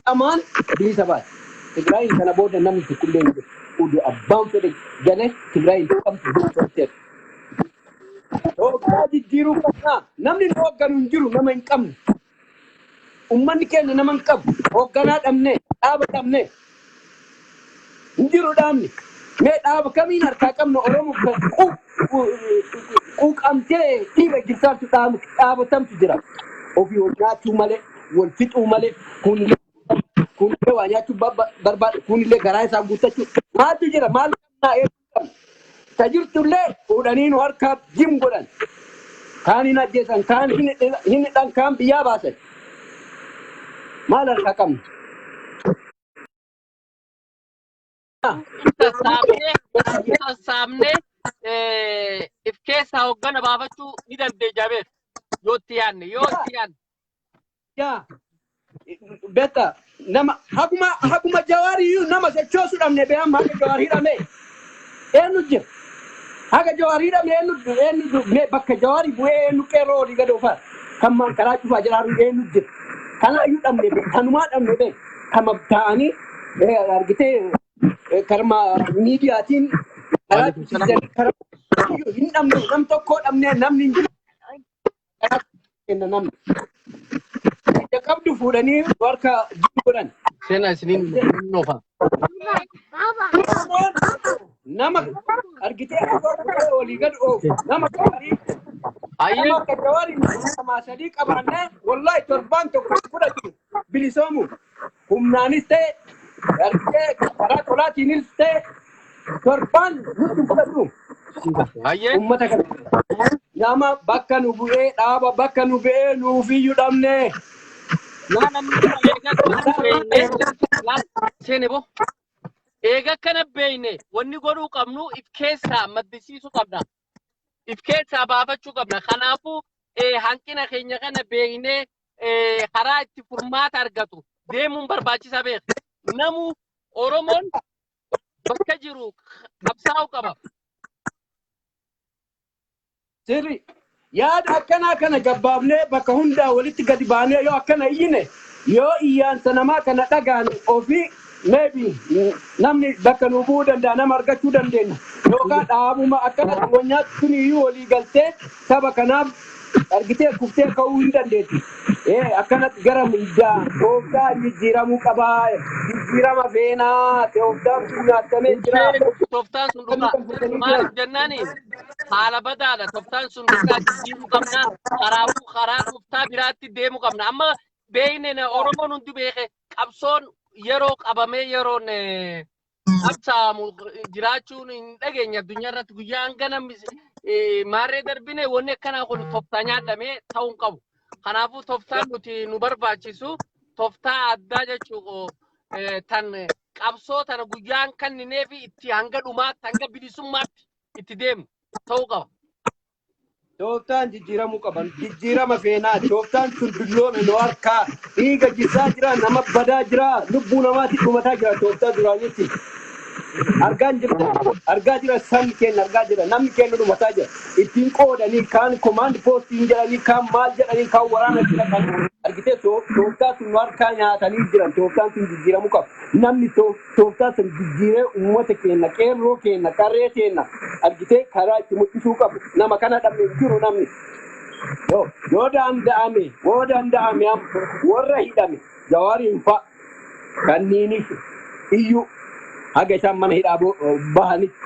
qamaan bilisa baate. Tigraayin kana booda namni tokkollee hin jiru. Udu abbaan fedhe galee Tigraayin qabdu bilisoomteera. Tooftaa jijjiiruu qabnaa. Namni nu hoogganu hin jiru, nama hin qabnu. Ummanni keenya nama hin qabu. Hoogganaa dhabne, dhaaba dhabne. Hin jiru dhaabni. Mee dhaaba kamiin harkaa qabna Oromoo kan quuqamtee dhiiga jirtaatu dhaabatamtu jira. Ofii wal nyaachuu malee, wal fixuu malee, kunillee kunillee waa nyaachuu barbaada, kunillee garaa isaa guuttachuu. Maaltu jira? Maal qabnaa? Eeyyuu qabna. Ta jirtullee fuudhanii nu harkaa jim godhan. Kaan hin ajjeesan, kaan hin hidhan, kaan biyyaa baasan. Maal harkaa qabna? Sassaabnee if keessaa hoggana baafachuu ni dandeenya beek, yoo itti yaadne, yoo itti yaadne. Yaa beekta, nama haguma Jawaar iyyuu nama sochoosu dhabne bee. Amma haga Jawaar hidhame eenyu jira? Haga Jawaar hidhame eenyu mee bakka Jawaari bu'ee eenyu qeerroo olii gad oofaa kan maan karaa cufaa jiraaru eenyu jira? Kanaayyuu dhabne bee, kanumaa dhabne bee. Kama ta'anii argitee karma miidiyaatiin karaa Waalaikum salaam. cufsiisanii karaa iyyuu hin dhabne. Nam tokko dhabne, namni hin jiru. Karaa kenna namni. Ija qabdu fuudhanii harka jiru godhan. Seenaa isiniin noofa. Oromoon nama argitee afaan bu'ee olii gad oofu nama gaarii Hayyee. nama akka Jawaarii lamaa sadii qabaannee, wallahi torbaan tokko fudhatu bilisoomu. Humnaanis ta'e, argitee karaa tolaatiinis ta'e, torbaan nutti fudhatu. Hayyee. Ummata kana nama bakka nu bu'ee, dhaaba bakka nu bu'ee nuufiyyuu dhabne. Naa namni eega akkana beekne laal seene bo. Eega akkana beekne, wanni godhuu qabnu if keessaa maddisiisuu qabna. If keessaa baafachuu qabna. Kanaafuu hanqina keenya kana beeknee karaa itti furmaata argatu deemuun barbaachisaa beeka. Namu Oromoon bakka jiru qabsaa'uu qaba. Sirri yaada akkanaa kana gabbaafnee bakka hundaa walitti gadi baanee yoo akkana iyyine, yoo iyyaansa namaa kana dhagaane, ofii maybe namni bakka nu bu'uu danda'a, nama argachuu dandeenya. Yookaan dhaabuma akkanatti wanyaatti tun iyyuu walii galtee saba kanaaf argitee kuftee ka'uu hin dandeetti. Akkanatti gara hundaa tooftaa jijjiiramuu qabaa. Jijjiirama feenaa, tooftaan kun nyaatamee jira. Tooftaan sun dhugaa. Maaliif jennaani, haala badaadha. Tooftaan sun dhugaa jijjiiruu qabna. Karaafuu karaa tooftaa biraatti deemuu qabna. Amma beekne na Oromoon hundi beeke, qabsoon yeroo qabamee yeroon qabsaa'amu jiraachuun hin dhageenye addunyaa irratti guyyaa hangana maarree darbine. Wanni akkanaa kun tooftaa nyaadhamee ta'uu hin qabu. Kanaafuu tooftaan nuti nu barbaachisu tooftaa addaa jechuu, tan qabsoo tana guyyaan kenninee fi itti hanga dhumaatti, hanga bilisummaatti itti deemnu ta'uu qaba. Tooftaan jijjiiramuu qaban. Jijjiirama feenaa. Tooftaan sun dulloome, nu harkaa dhiiga jissaa jira, nama badaa jira, lubbuu namaatti dhumataa jira tooftaa duraanitti. Argaa hin jirtan. Argaa jira sabni keenya argaa jira. Namni keenya dhumataa jira. Ittiin qoodanii kaan command postiin jedhanii kaan maal jedhanii kaan waraana jedhanii argitee tooftaa sun nu harkaa nyaatanii jiran. Tooftaan sun jijjiiramuu qaba. Namni tooftaa sun jijjiiree uummata keenya qeerroo keenya qarree keenya argitee karaa itti mul'isuu qabu. Nama kana dhabne hin jiru namni. Yoo danda'ame amma warra hidhame Jawaariin fa'a kanniinis iyyuu haga isaan mana hidhaa bahanitti.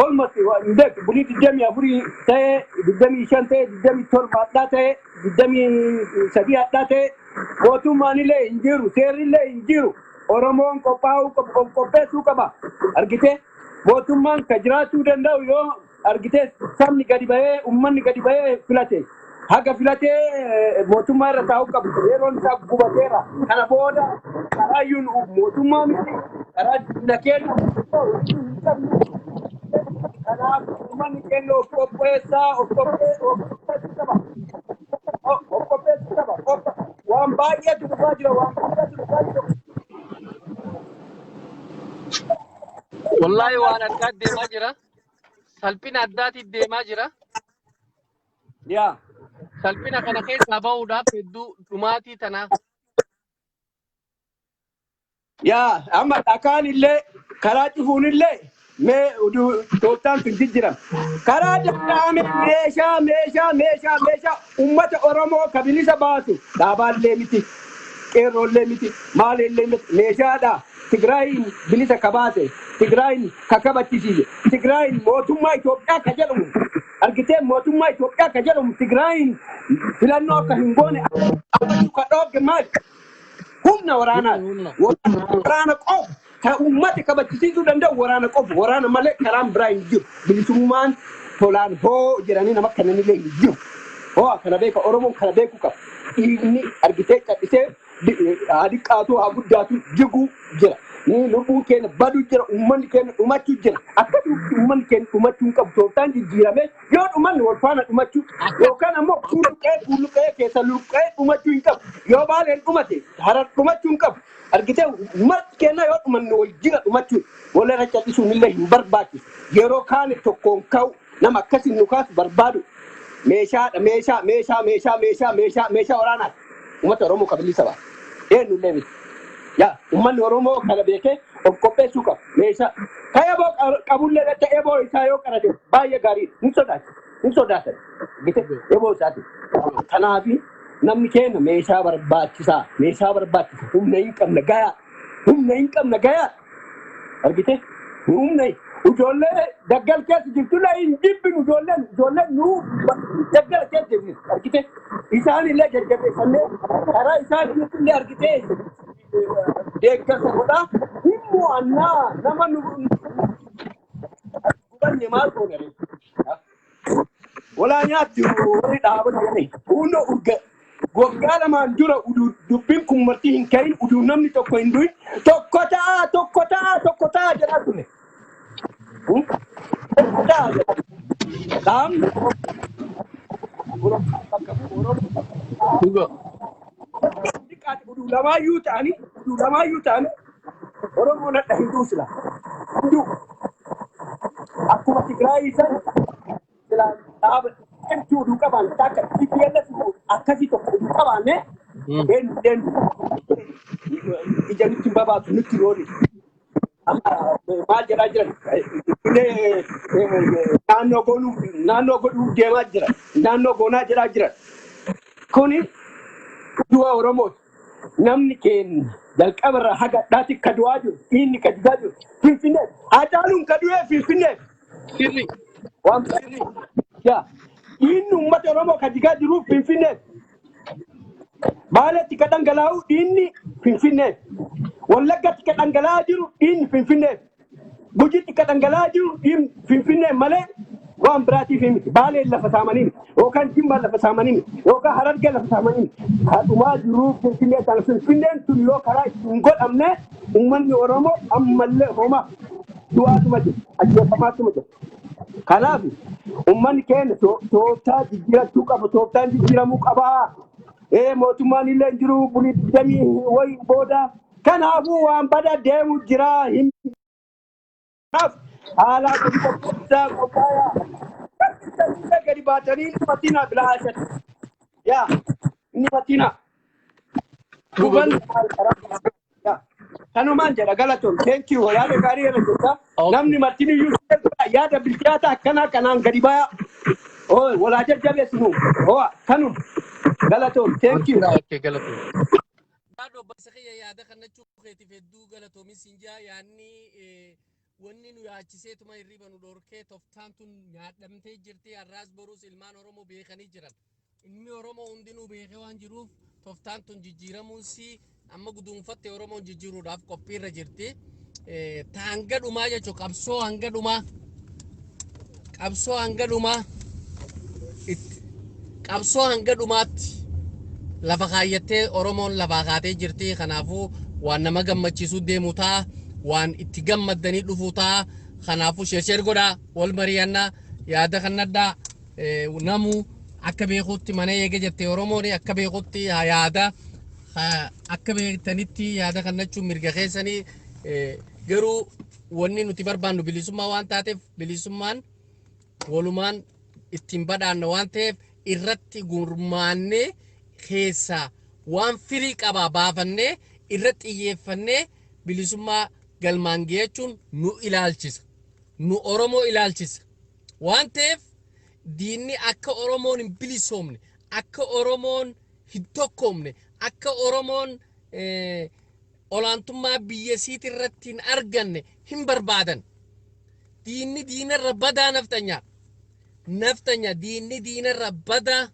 Almost hin beeku bulii 24 ta'ee, 25 ta'ee, 27 hadhaa ta'ee, 23 hadhaa ta'ee, mootummaan illee hin jiru, seerri illee hin jiru. Oromoon qophaa'uu qaba, of qopheessuu qaba. Argitee, mootummaan ka jiraachuu danda'u yoo argitee sabni gadi bahee, uummanni gadi bahee filate. Haga filatee mootummaa irra taa'uu qabu. Yeroon isaa gubateera. Kana booda karaayyuun mootummaa miti, karaa diina keenya hin qabnu. Kanaaf uummanni keenya of qopheessaa, of qopheessuu qaba. Of qopheessuu qaba. Waan baay'eetu dhufaa jira, waan baay'eetu dhufaa jira. Wallaahi waan addaa deemaa jira. Salphina addaatiin deemaa jira. Yaa. Salphina kana keessaa bahuudhaaf hedduu dhumaatii tanaa. Yaa, amma dhakaan illee karaa cufuun illee mee uduu tooftaan sun jijjiirame. Karaa danda'ame meeshaa meeshaa meeshaa meeshaa uummata Oromoo ka bilisa baasu dhaabaallee miti, qeerroollee miti, maalillee miti, meeshaadha. Tigraayin bilisa ka baase, Tigraayin ka kabachisiise, Tigraayin mootummaa Itoophiyaa ka jedhamu argitee, mootummaa Itoophiyaa ka jedhamu Tigraayin filannoo akka hin goone akka ka dhoogge maali? Humna waraanaati. Humna. Waraana qofa kan uummata kabachisiisuu danda'u waraana qofa. Waraana malee karaan biraa hin jiru. Bilisummaan tolaan hoo jedhanii nama kannanillee hin jiru. Hoo kana beeka, Oromoon kana beekuu qaba. Dhiigni argitee callisee haa xiqqaatu haa guddaatu jiguu jira. Ni lubbuun keenya baduu jira. Uummanni keenya dhumachuu jira. Akkasumas uummanni keenya dhumachuu hin qabu. Tooftaan jijjiiramee yoo dhumanne wal faana dhumachuu yookaan ammoo fuulluqee fuulluqee keessa luqqee dhumachuu hin qabu. Yoo Baaleen dhumate Harar dhumachuu hin qabu. Argitee, marti keenya yoo dhumanne wal jira dhumachuu, walirra callisuun illee hin barbaachisu. Yeroo kaane tokkoon ka'u nama akkasiin nu kaasu barbaadu. Meeshaadha, meeshaa meeshaa meeshaa meeshaa meeshaa meeshaa waraanaati. Uummata Oromoo kabilisa ba'a. Eenyullee miti. Yaa, uummanni Oromoo kana beekee of qopheessuu qaba. Meeshaa. Ka eboo qabullee dhatta eboo isaa yoo qarate baay'ee gaariidha. Hin sodaatu. Hin sodaatan. Gite eboo isaati. Kanaafi namni keenya meeshaa barbaachisaa. Meeshaa barbaachisa. Humna hin qabna gayaa. Humna hin qabna gayaa. Argite? Humna ijoollee daggal keessa jirtullee hin jibbinu, ijoolleen nuu daggal keessa jirti. Argite? Isaan illee jajjabeeffannee karaa isaan illee argite deeggarsa godhaa. Hin mo'annaa, nama nu hubanne maal goone ree? Walaa nyaatti warri dhaabata jedhanii. Hundo urga waggaa 2n dura uduu dubbiin kun marti hin ka'in, uduu namni tokko hin du'in, tokko ta'a, tokko ta'a, tokko ta'a jedhaa ture. Tokko ta'a jedhaa. Qaamni Oromoo bakka bu'u Oromoo Dhuga. xiqqaate uduu lamaayyuu ta'anii Oromoon hadha hin du'u sila. Hin du'u. Akkuma Tigraayii san sila dhaaba cimtuu uduu qabaan takka TPLF akkasii tokko uduu qabaanne eenyu ija nutti hin babaatu, nutti roori. Amma maal jedhaa jiran? Finfinnee naannoo goonuuf, naannoo godhuuf deemaa jira. Naannoo goonaa jedhaa jiran. Kuni du'a Oromooti. Namni keenya jalqabarraa haga hadhaatti ka du'aa jiru, dhiigni ka jigaa jiru Finfinnee. Hacaaluun ka du'ee Finfinnee. Sirri. Waan yaa dhiigni uummata Oromoo ka jigaa jiru Finfinnee. Baaletti ka dhangalaa'u dhiigni Finfinnee. Wallaggatti ka dhangala'aa jiru dhiigni Finfinnee. Gujitti ka dhangala'aa jiru dhiigni Finfinnee malee waan biraatiif miti. Baaleen lafa saamanii miti. Yookaan Jimmaan lafa saamanii miti. Yookaan Harargee lafa saamanii miti. Kadhumaa jiru Finfinnee sana. Finfinneen tun yoo karaa itti hin godhamne uummanni Oromoo ammallee homa du'aatuma jira. Ajjeefamaatuma jira. Kanaaf uummanni keenya tooftaa jijjiirachuu qaba. Tooftaan jijjiiramuu qabaa. Mootummaan illee hin jiru bulii 20 wayi booda. Kanaafuu waan bada deemu jira hin kanaaf haalaa qopheessaa qophaayaa. Bakki gadi baatanii inni matina bilaashan. Yaa inni matina. Dhuga Dhugan dhuga. yaa kanumaan jedha galatoon. Thank you. Yaada gaarii irra jirta. Okay. Namni martin iyyuu yaada bilchaata akkanaa kanaan gadi baya. Oo walaa jajjabeessinu. Oo kanuma galatoon. Thank you. Okay, galatoomi. Yaada obboleessa kiyya yaada kannachuu keetiif hedduu galatoomi siin jaa. Yaadni wanni nu yaachiseetuma hirriba nu dhorkee toftaan tun nyaadhamtee jirti. Har'aas boruus ilmaan Oromoo beekanii jiran. Ilmi Oromoo hundinuu beekee waan jiruuf toftaan tun jijjiiramuun si amma guduunfatte Oromoon jijjiiruudhaaf qophiirra jirti. Ta hanga dhumaa jechuun qabsoo hanga dhumaa, qabsoo hanga dhumaa, qabsoo hanga dhumaatti lafa kaayyattee Oromoon lafaa kaatee jirti. Kanaafuu waan nama gammachiisuu deemu ta'a, waan itti gammaddanii dhufuu ta'a. Kanaafuu share share godhaa, wal mari'annaa, yaada kannadhaa. Namu akka beekutti mana eege jette Oromoon. Akka beekutti haa yaada akka beektanitti yaada kannachuun mirga keessanii. Garuu wanni nuti barbaannu bilisummaa waan taateef, bilisummaan walumaan ittiin badhaanna waan ta'eef, irratti gurmaannee keessaa waan firii qabaa baafannee irratti xiyyeeffannee bilisummaa galmaan geechuun nu ilaalchisa. Nu Oromoo ilaalchisa. Waan ta'eef diinni akka Oromoon hin bilisoomne, akka Oromoon hin tokkoomne, akka Oromoon olaantummaa biyya isiit irratti hin arganne hin barbaadan. Diinni diinarra badaa nafxanyaa. Nafxanya diinni diinarra badaa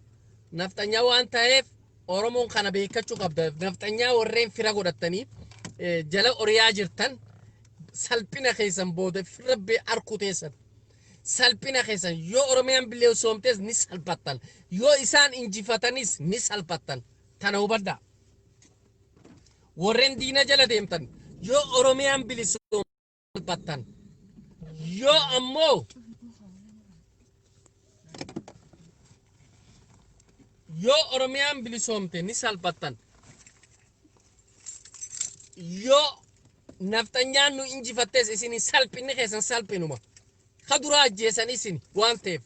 nafxanyaa waan ta'eef Oromoon kana beekachuu qabda. Nafxanyaa warreen fira godhattanii jala oriyaa jirtan, salphina keessan booda firra arkuu teessan. Salphina keessan yoo Oromiyaan bilisoomtes ni salphattan. Yoo isaan injifatanis ni salphattan. Tana hubadhaa. Warreen diina jala deemtan, yoo Oromiyaan bilisoomte salphattan. Yoo ammoo yoo Oromiyaan bilisoomte ni salphattan. Yoo nafxanyaan nu injifattes isin salphinni keessan salphinuma. Ka duraa ajjeesan isin waan ta'eef.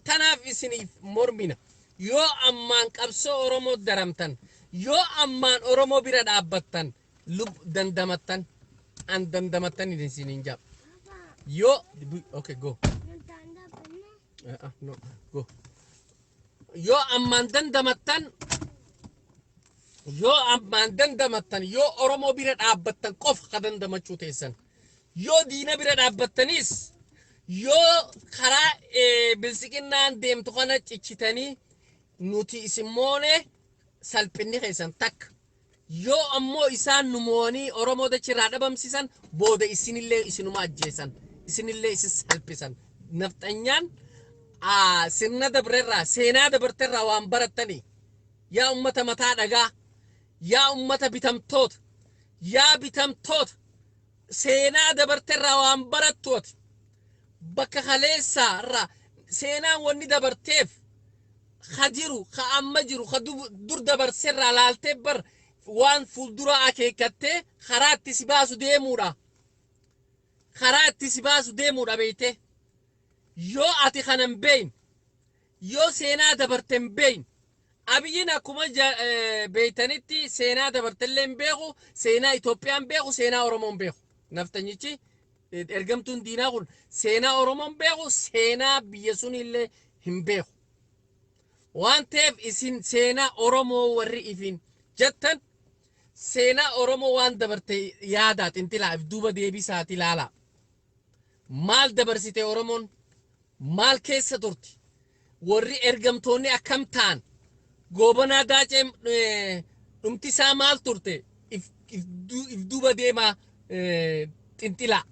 Tanaaf isiniif mormina. Yoo ammaan qabsoo Oromoo daramtan, yoo ammaan Oromoo bira dhaabbattan, lub dandamattan, an dandamattan isiniin jaa. Yoo okay, go. No, go. Yoo ammaan dandamattan, yoo ammaan dandamattan, yoo Oromoo bira dhaabbattan qofa ka dandamachuu teessan. Yoo diina bira dhaabbattanis, yoo karaa bilisiqinnaan deemtu kana cichitanii nuti isin moone, salphinni keessan takka. Yoo ammoo isaan nu mo'anii Oromoo dachirraa dhabamsiisan, booda isinillee isinuma ajjeesan, isinillee isin salphisan. Nafxanyaan sirna dabrerraa, seenaa dabarterraa waan barattanii, yaa ummata mataa dhagaa, yaa ummata bitamtoota, yaa bitamtoota, seenaa dabarterraa waan barattu ati. Bakka kaleessaa irraa seenaan wanni dabarteef ka jiru, ka amma jiru, ka dur dabarserraa laaltee bar waan fuuldura akeekkattee karaa itti si baasu deemuudha. Karaa itti si baasu deemuudha beeyte. Yoo ati kana hin beeyne, yoo seenaa dabarte hin beeyne, Abiyyiin akkuma beeytanitti seenaa dabartellee hin beeku, seenaa Itoophiyaa hin beeku, seenaa Oromoo hin beeku. Naftanyichi ergamtuun diinaa kun seenaa Oromoo hin beeku, seenaa biyya sunillee hin beeku. Waan ta'eef isin seenaa Oromoo warri ifin jettan, seenaa Oromoo waan dabarte yaadaa, xinxilaa, if duuba deebisaati ilaalaa. Maal dabarsite Oromoon? Maal keessa turti? Warri ergamtoonni akkam ta'an? Goobanaa Daacee dhumti isaa maal turte? If duuba deemaa xinxilaa.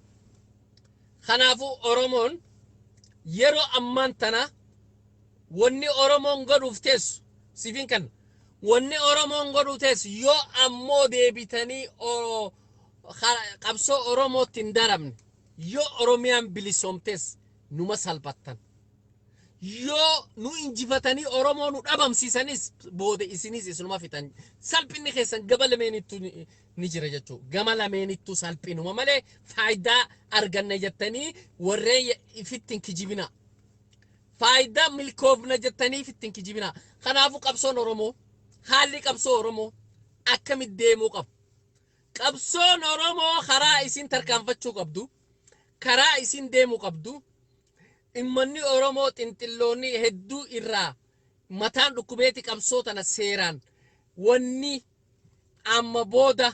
Kanaafuu Oromoon yeroo ammaan tana wanni Oromoon godhuuf teessu siifin kan wanni Oromoon godhuuf teessu, yoo ammoo deebitanii qabsoo Oromootti hin daramne, yoo Oromiyaan bilisoomtes numa salphattan. Yoo nu injifatanii Oromoo nu dhabamsiisanis booda isinis isinuma fixan. Salphinni keessan gama lameenittuu ni jira jechuudha. Gama lameenittuu salphinuma malee faayidaa arganna jettanii warreen ifitti hin kijibina. Faayidaa milkoofna jettanii ifitti hin kijibina. Kanaafuu qabsoon Oromoo, haalli qabsoo Oromoo akkamitti deemuu qabu? Qabsoon Oromoo karaa isin tarkaanfachuu qabdu, karaa isin deemuu qabdu, ummanni Oromoo xinxilloonni hedduu irraa mataan dhukkubeeti qabsoo tana seeraan wanni amma booda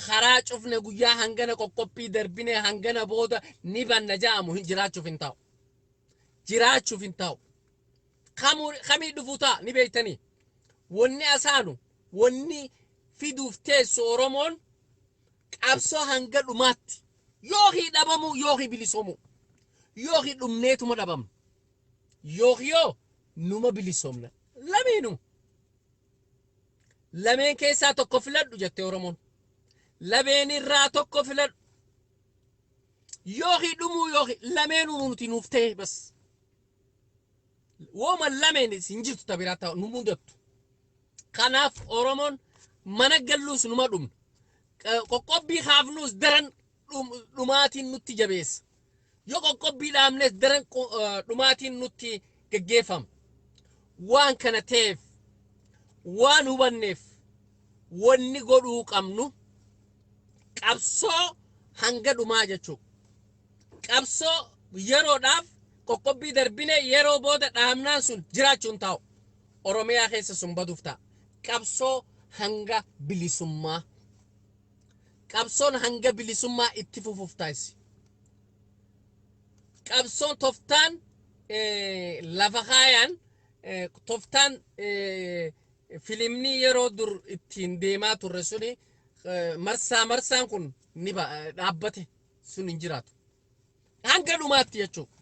karaa cufne guyyaa hangana qoqqophii darbine hangana booda ni banna ja'amu hin jiraachuuf hin taa'u. Jiraachuuf hin taa'u. Kamii dhufuu ta'a ni beektanii. Wanni asaanu wanni fiduuf teessu Oromoon qabsoo hanga dhumaatti yookiin dhabamuu yookiin bilisoomuu yookiin dhumneetuma dhabamna yookiin yoo numa bilisoomna lameenuu lameen keessaa tokko filadhu jette Oromoon. Lameen irraa tokko filadhu. Yookiin dhumuu yookiin lameenuu nuti nuuf ta'e bas. Wooma lameen hin jirtu ta biraa ta'u nu mudattu. Kanaaf Oromoon mana galluus numa dhumna. Qoqqobbii kaafnuus daran dhumaatiin nutti jabeessa. Yoo qoqqobbii dhaabnes daran dhumaatiin nutti geggeeffama. Waan kana ta'eef, waan hubanneef, wanni godhuu qabnu qabsoo hanga dhumaa jechuudha. Qabsoo yeroodhaaf qoqqobbii darbine yeroo booda dhaabnaan sun jiraachuun taa'u. Oromiyaa keessa sun baduuf ta'a. Qabsoo hanga bilisummaa. Qabsoon hanga bilisummaa itti fufuuf taasisi. Qabsoon toftaan lafa kaayaan toftaan filimni yeroo dur ittiin deemaa turre suni marsaa marsaan kun ni dhaabbate sun hin jiraatu. Hanga dhumaatti jechuudha.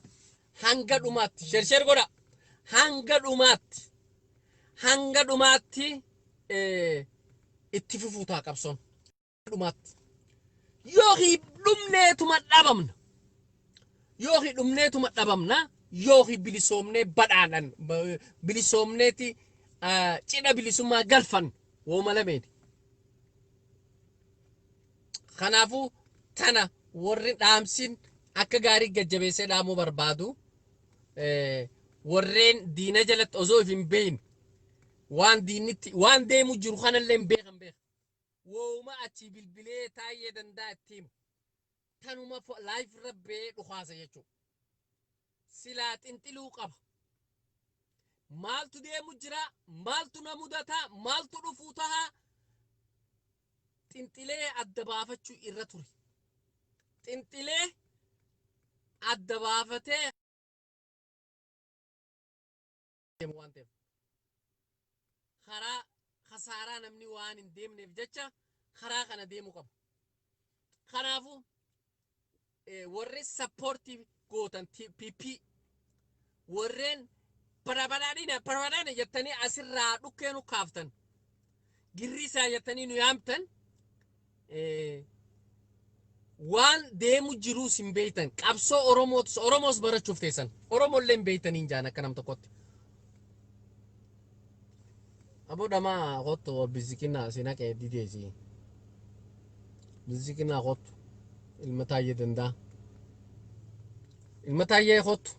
Hanga dhumaatti. Share share godha. Hanga dhumaatti. Hanga dhumaatti itti fufuu ta'a qabsoon. Dhumaatti. Yookiin dhumneetuma dhabamna. Yookiin dhumneetuma dhabamna. Yookiin bilisoomnee badhaadhan. Bilisoomneeti cidha bilisummaa galfan wooma lameeni. Kanaafuu tana warri dhaamsin akka gaarii gajjabeessee dhaamuu barbaadu, warreen diina jalatti osoo if hin beekne waan diinnitti waan deemu jiru kanallee hin beekan beeka. Wooma achii bilbilee Taayyee Danda'a itti himu. Tanuma live irra ba'ee dhukaasa jechuudha. Silaa xinxiluu qaba. Maaltu deemu jira? Maaltu na mudata? Maaltu dhufuu taha? Xinxilee adda baafachuu irra ture. Xinxilee adda baafatee deemu waan ta'eef. Karaa kasaaraa namni waan hin deemneef jecha karaa kana deemuu qaba. Kanaafuu warri support gootan PP, warreen badhaadhina badhaadhina jettanii asirraa dhukkee nu kaaftan, girrisaa jettanii nu yaamtan, waan deemu jiruus hin beektan, qabsoo Oromootis Oromoos barachuuf teessan Oromollee hin beektanii hin jaan akka nam tokkotti. Aboo dhamaa kottu, bizikinaa si naqee dideesi. Bizikinaa kottu, ilma Taayyee Danda'a. Ilma Taayyee kottu.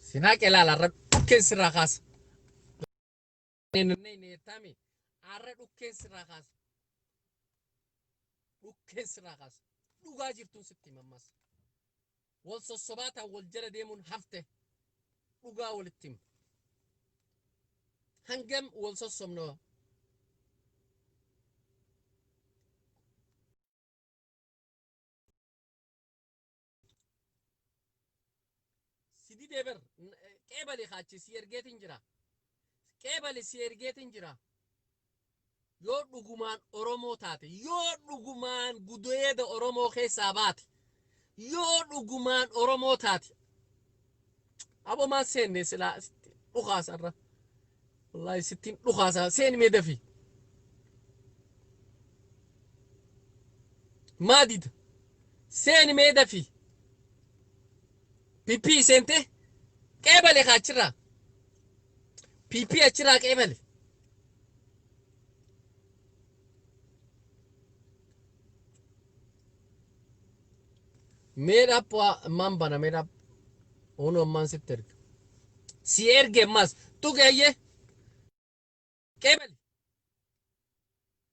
Si naqee laala, har'a dhukkeen sirraa kaasa. Jettaami har'a dhukkeen sirraa kaasa. Dhukkeen sirraa kaasa. Dhugaa jirtuun sitti himammas. Wal sossobaataan wal jala deemuun hafte, dhugaa walitti hima. Hangam wal sossobna? Si didee bar, qeebali kaachi si ergeetin jira. Qeebali si ergeetin jira. Yoo dhugumaan Oromoo taate, yoo dhugumaan gudeeda Oromoo keessaa baate, yoo dhugumaan Oromoo taate, aboo maan seenne silaa dhukaasa irra. Wallaahi sittiin dhukaasa, seeni mee dafii. Maa dida? Seeni mee dafii. PP seente? Qeebale kaa achirraa. PP achirraa qeebale. Mee dhaap ammaan bana mee dhaap. Unu ammaan sitti erga. Si erge ammas tuqe ayyee. Qeebali.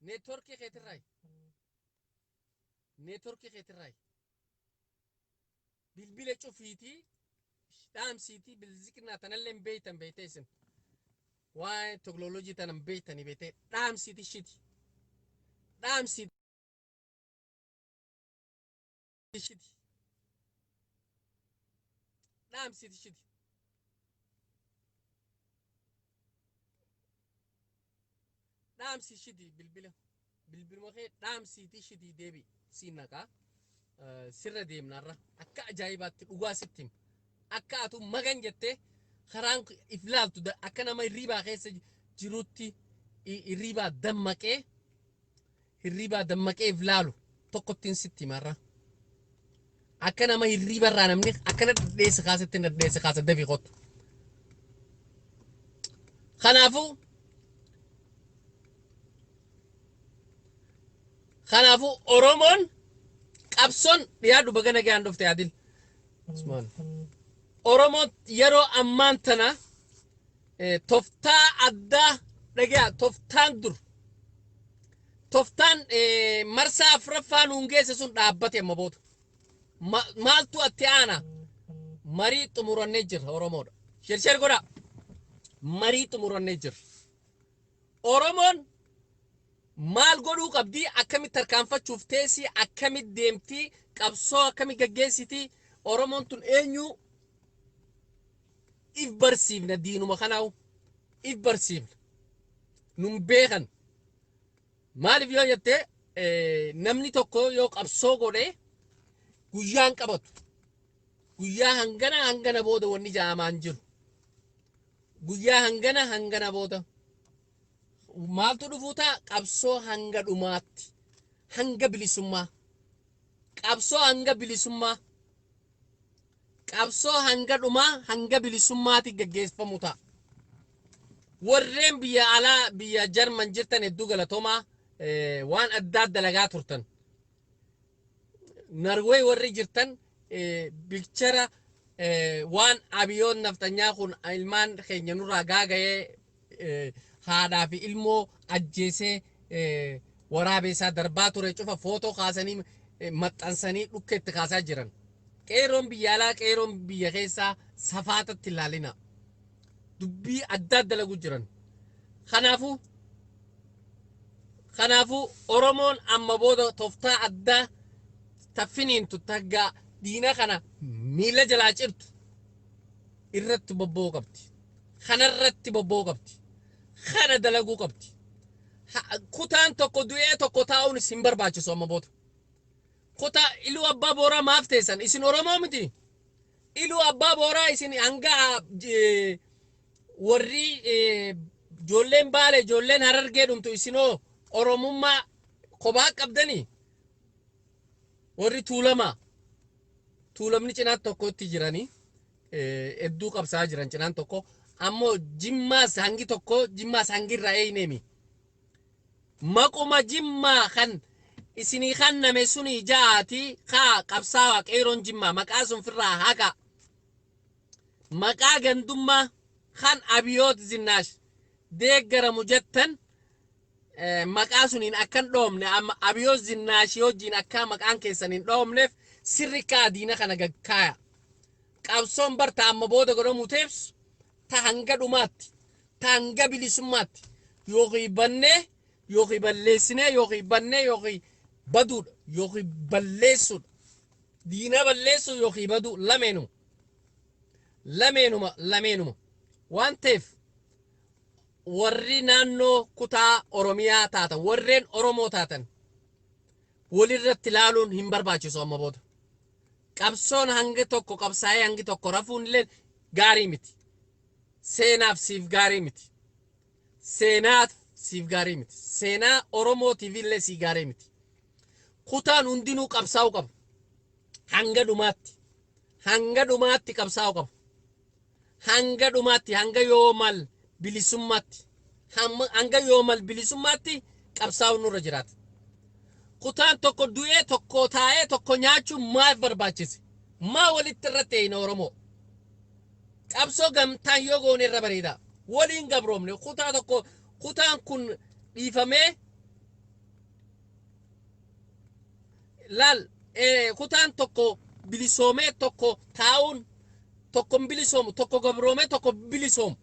Neetworkii keetirraayi. Neetworkii keetirraayi. Bilbila cufiitii dhaamsiitii bilziqnaa tanallee hin beeytan beeytee isin. Waa'ee teknooloojii tana hin beeytanii beeytee dhaamsiitii shiti. Dhaamsiitii shiti. Dhaamsiitii shiti. Dhaamsi shiti bilbila. Bilbiluma kee dhaamsiitii shitii deebi siin naqaa. Sirra deemnarra akka ajaa'ibaatti dhugaa sitti hima. Akka atu magan jettee karaan if laaltu akka nama hirriibaa keessa jirutti hirriibaa dammaqee if laalu tokkottiin sitti himarra. Akka nama hirriibarraa namni akkana dhedheesse kaasetti dhedheesse kaasa dafii kottu. Kanaafuu Oromoon qabsoon dhiyaadhu baga nagaan dhufte Adil. Usmaan. Oromoon yeroo ammaan tana toftaa addaa dhagaa toftaan dur toftaan marsaa afuraffaa nuun geesse sun dhaabbate amma booda. Maaltu atti aana marii xumurannee jirra Oromoodha. Share share godhaa. Marii xumurannee jirra. Oromoon maal godhuu qabdii? Akkamitti tarkaanfachuuf teessii? Akkamitti deemtii? Qabsoo akkamitti gaggeessitii? Oromoon tun eenyu? If barsiifna, diinuma kanaawu if barsiifna. Nun beekan. Maaliif yoo jette, namni tokko yoo qabsoo godhe guyyaan qabatu. Guyyaa hangana hangana booda wanni ja'amaan jiru. Guyyaa hangana hangana booda maaltu dhufuu ta'a? Qabsoo hanga dhumaatti, hanga bilisummaa, qabsoo hanga bilisummaa, qabsoo hanga dhumaa, hanga bilisummaatti gaggeeffamu ta'a. Warreen biyya alaa, biyya Jarman jirtan, hedduu galatoomaa, waan addaa dalagaa turtan. Narwee warri jirtan picture waan abiyoon naftanyaa kun ilmaan keenya nurraa gaaga'ee, haadhaa fi ilmoo ajjeesee, waraabeessaa darbaa ture cufa footoo kaasanii maxxansanii dhukkeetti kaasaa jiran. Qeeroon biyya alaa, qeeroon biyya keessaa safaatatti ilaalina. Dubbii addaa dalagu jiran. Kanaafuu Oromoon amma booda tooftaa addaa taffiniintu taggaa diina kana miila jalaa cirtu irratti bobba'uu qabdi. Kanarratti bobba'uu qabdi. Kana dalaguu qabdi. Kutaan tokko du'ee tokko taa'uun isin barbaachisu amma booda. Kutaa Iluu Abbaa Booraa maaf teessan? Isin Oromoo miti? Iluu Abbaa Booraa isin hanga warri ijoolleen Baale, ijoolleen Harargee dhumtu, isinoo Oromummaa kophaa qabdanii? Warri Tuulamaa, Tuulamni cinaan tokkotti jiranii hedduu qabsaa jiran cinaan tokko, ammoo Jimmaas hangi tokko, Jimmaas hangi irraa eeyneemi. Maquma Jimmaa kan isinii kanname suni ja'aati kaa qabsaawaa. Qeeroon Jimmaa maqaa sun firraa haqa. Maqaa gandummaa kan Abiyoot Zinnaash deeggaramu jettan maqaa suniin akkan dhoomne, amma Abiyoot Zinnaashii wajjin akka maqaan keessan hin dhoomneef sirri kaa diina kana gagkaaya. Qabsoon barta amma booda godhamu teebsu ta hanga dhumaatti, ta hanga bilisummaatti, yookiin bannee yookiin balleessinee, yookiin bannee yookiin baduudha, yookiin balleessuudha. Diina balleessuu yookiin baduu, lameenuma. Lameenuma, lameenuma. Waan ta'eef warri naannoo kutaa Oromiyaa taatan, warreen Oromoo taatan, walirratti ilaaluun hin barbaachisu amma booda. Qabsoon hangi tokko qabsaa'ee hangi tokko rafuun illee gaarii miti. Seenaaf siif gaarii miti. Seenaaf siif gaarii miti. Seenaa Oromootiif illee sii gaarii miti. Kutaan hundinuu qabsaa'uu qabu. Hanga dhumaatti. Hanga dhumaatti qabsaa'uu qabu. Hanga dhumaatti, hanga yoomal bilisummaatti, hanga yoomal bilisummaatti qabsaa'uun nurra jiraata. Kutaan tokko du'ee, tokko taa'ee tokko nyaachuun maaf barbaachise? Maa walitti irratti eeyina Oromoo? Qabsoo gamtaan yoo goone irra bareeda. Waliin gabroomne kutaa tokko, kutaan kun dhiifamee laal, kutaan tokko bilisoomee tokko taa'uun, tokko hin bilisoomu, tokko gabroomee tokko bilisoomu.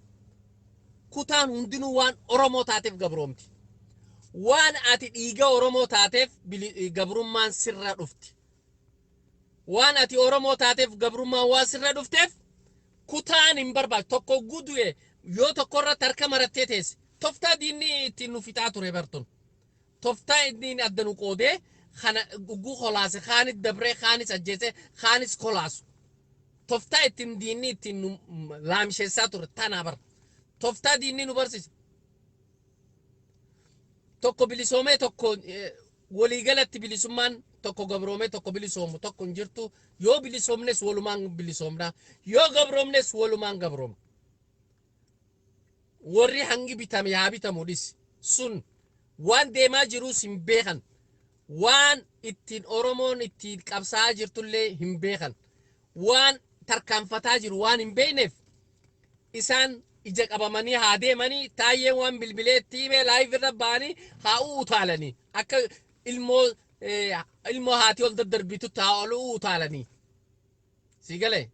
Kutaan hundinuu waan Oromoo taateef gabroomti. Waan ati dhiiga Oromoo taateef gabrummaan sirra dhufti. Waan ati Oromoo taateef gabrummaan waan sirra dhufteef kutaan hin barbaachisu. Tokko gudu'e yoo tokko irratti harka marattee teesse, toftaa diinni ittiin nu fixaa ture bartun. Toftaa inni adda nu qoodee kana gugguu kolaase, kaanis dabree, kaanis ajjeese, kaanis kolaasu. Toftaa ittiin diinni ittiin nu laamsheessaa ture tanaa bara. Toftaa diinni nu barsiise. Tokko bilisoomee tokko, waliigalatti bilisummaan tokko gabroomee tokko bilisoomu tokko hin jirtu. Yoo bilisoomnes walumaan bilisoomna. Yoo gabroomnes walumaan gabroomna. Warri hangi bitame haa bitamu dhisi. Sun waan deemaa jiruus hin beekan. Waan ittiin Oromoon ittiin qabsaa'aa jirtullee hin beekan. Waan tarkaanfataa jiru waan hin beekneef isaan ija qabamanii haa deemanii. Taayyeen waan bilbilee itti himee live irra ba'anii haa utaalanii, akka ilmoo haati ol daddarbitutti haa ol utaalanii. Si galee?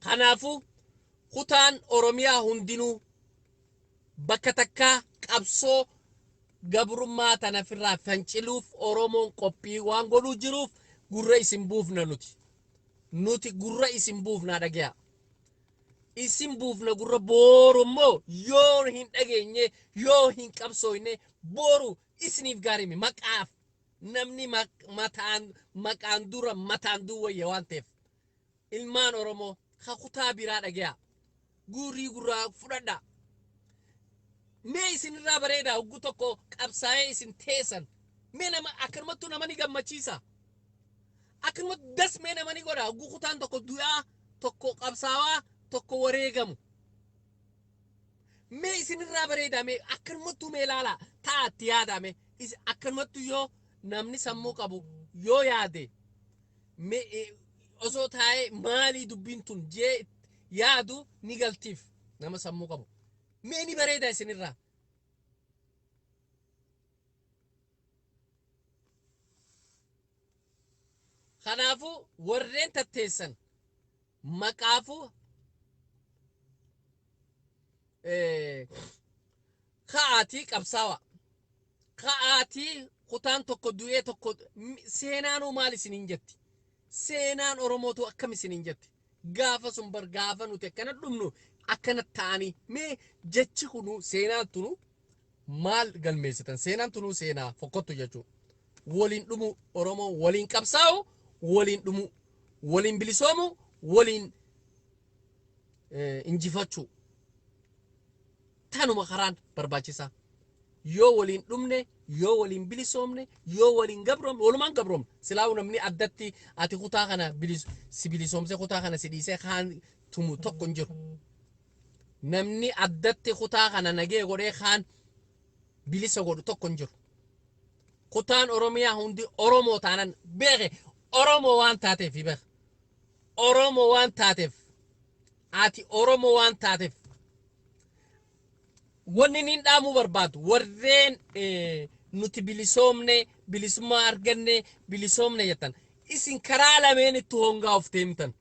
Kanaafuu kutaan Oromiyaa hundinuu bakka takkaa qabsoo gabrummaa tana ofirraa finciluuf Oromoon qophii waan godhuu jiruuf gurra isin buufna nuti. Nuti gurra isin buufnaa, dhagaya. Isin buufna gurra. Booru immoo yoo hin dhageenye, yoo hin qabsooyne, booru isiniif gaarimi. Maqaaf namni mataan maqaan dura mataan duwwayya waan ta'eef, ilmaan Oromoo ka kutaa biraa, dhagaya, guurii gurraa fudhadha. Mee isinirraa bareedaa hogguu tokko qabsaa'ee isin teessan? Mee nama akkanumattuu nama ni gammachiisa, akkanumatti das mee nama ni godha hogguu kutaan tokko du'aa, tokko qabsaawaa, tokko wareegamu? Mee isinirraa bareedaa? Mee akkanumattuu mee ilaalaa taa'atti yaadaa. Mee akkanumattuu yoo namni sammuu qabu yoo yaade, mee osoo taa'ee maalii dubbiin tun jee yaadu ni galtiif nama sammuu qabu. Mee ni bareeda isinirraa? Kanaafuu warreen tatteessan maqaafuu ka'aatii qabsaawa, ka'aatii. Kutaan tokko du'ee tokko, seenaanuu maal isiniin jetti? Seenaan Oromootu akkam isiniin jetti gaafa sun? Bar gaafa nuti akkana dhumnu akkana ta'anii, mee jechi kunu, seenaan tunu maal galmeessitan? Seenaan tunuu seenaa fokkottu jechuudha. Waliin dhumu, Oromoo waliin qabsaa'u, waliin dhumu, waliin bilisoomu, waliin injifachuu, tanuma karaan barbaachisaa. Yoo waliin dhumne, yoo waliin bilisoomne, yoo waliin gabroomne, walumaan gabroomne. Silaa'u namni addatti ati kutaa kana si bilisoomse, kutaa kana si dhiisee kaan tumu tokko hin jiru. Namni addatti kutaa kana nagee godhee kaan bilisa godhu tokko hin jiru. Kutaan Oromiyaa hundi Oromoo taanan, beeke, Oromoo waan taateef, beeke, Oromoo waan taateef, ati Oromoo waan taateef, wanni niin dhaamuu barbaadu warreen nuti bilisoomne, bilisummaa arganne, bilisoomne jettan, isin karaa lameen itti hongaa of deemtan.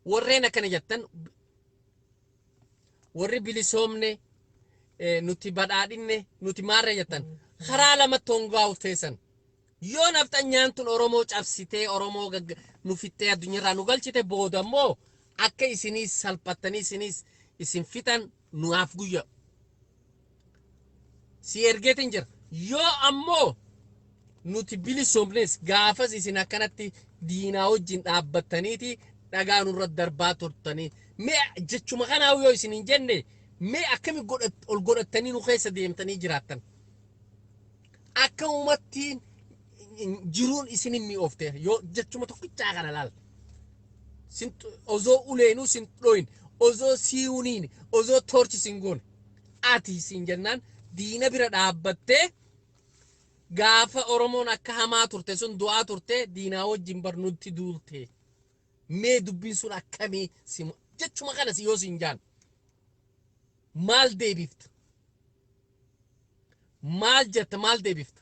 Warreen akkana jettan, warri bilisoomne, nuti badhaadhinne, nuti maarra jettan, karaa lamatti hongaa of teessan. Yoo nafxanyaan tun Oromoo cabsitee, Oromoo nu fixxee addunyaarraa nu galchite, booda immoo akka isiniis salphattanii isiniis isin fixan nuwaaf guyya si ergeetin jira. Yoo ammoo nuti bilisoomnes, gaafas isin akkanatti diinaa wajjin dhaabbattaniiti dhagaa nurra darbaa turtanii, mee jechuma kanaa yoo isin hin jenne, mee akkami ol godhattanii nu keessa deemtanii jiraattan? Akka uummattiin jiruun isin hin mi'oofte yoo jechuma tokkichaa kana laal. Sin osoo uleenuu sin dhoyin, osoo siiyuniin, osoo torchi sin goone, ati sin jennaan diina bira dhaabbattee, gaafa Oromoon akka hamaa turte sun du'aa turte, diinaa wajjin bar nutti duulte. Mee dubbiin sun akkamii si jechuma kana si yoo sin jaan maal deebifta? Maal jetta? Maal deebifta?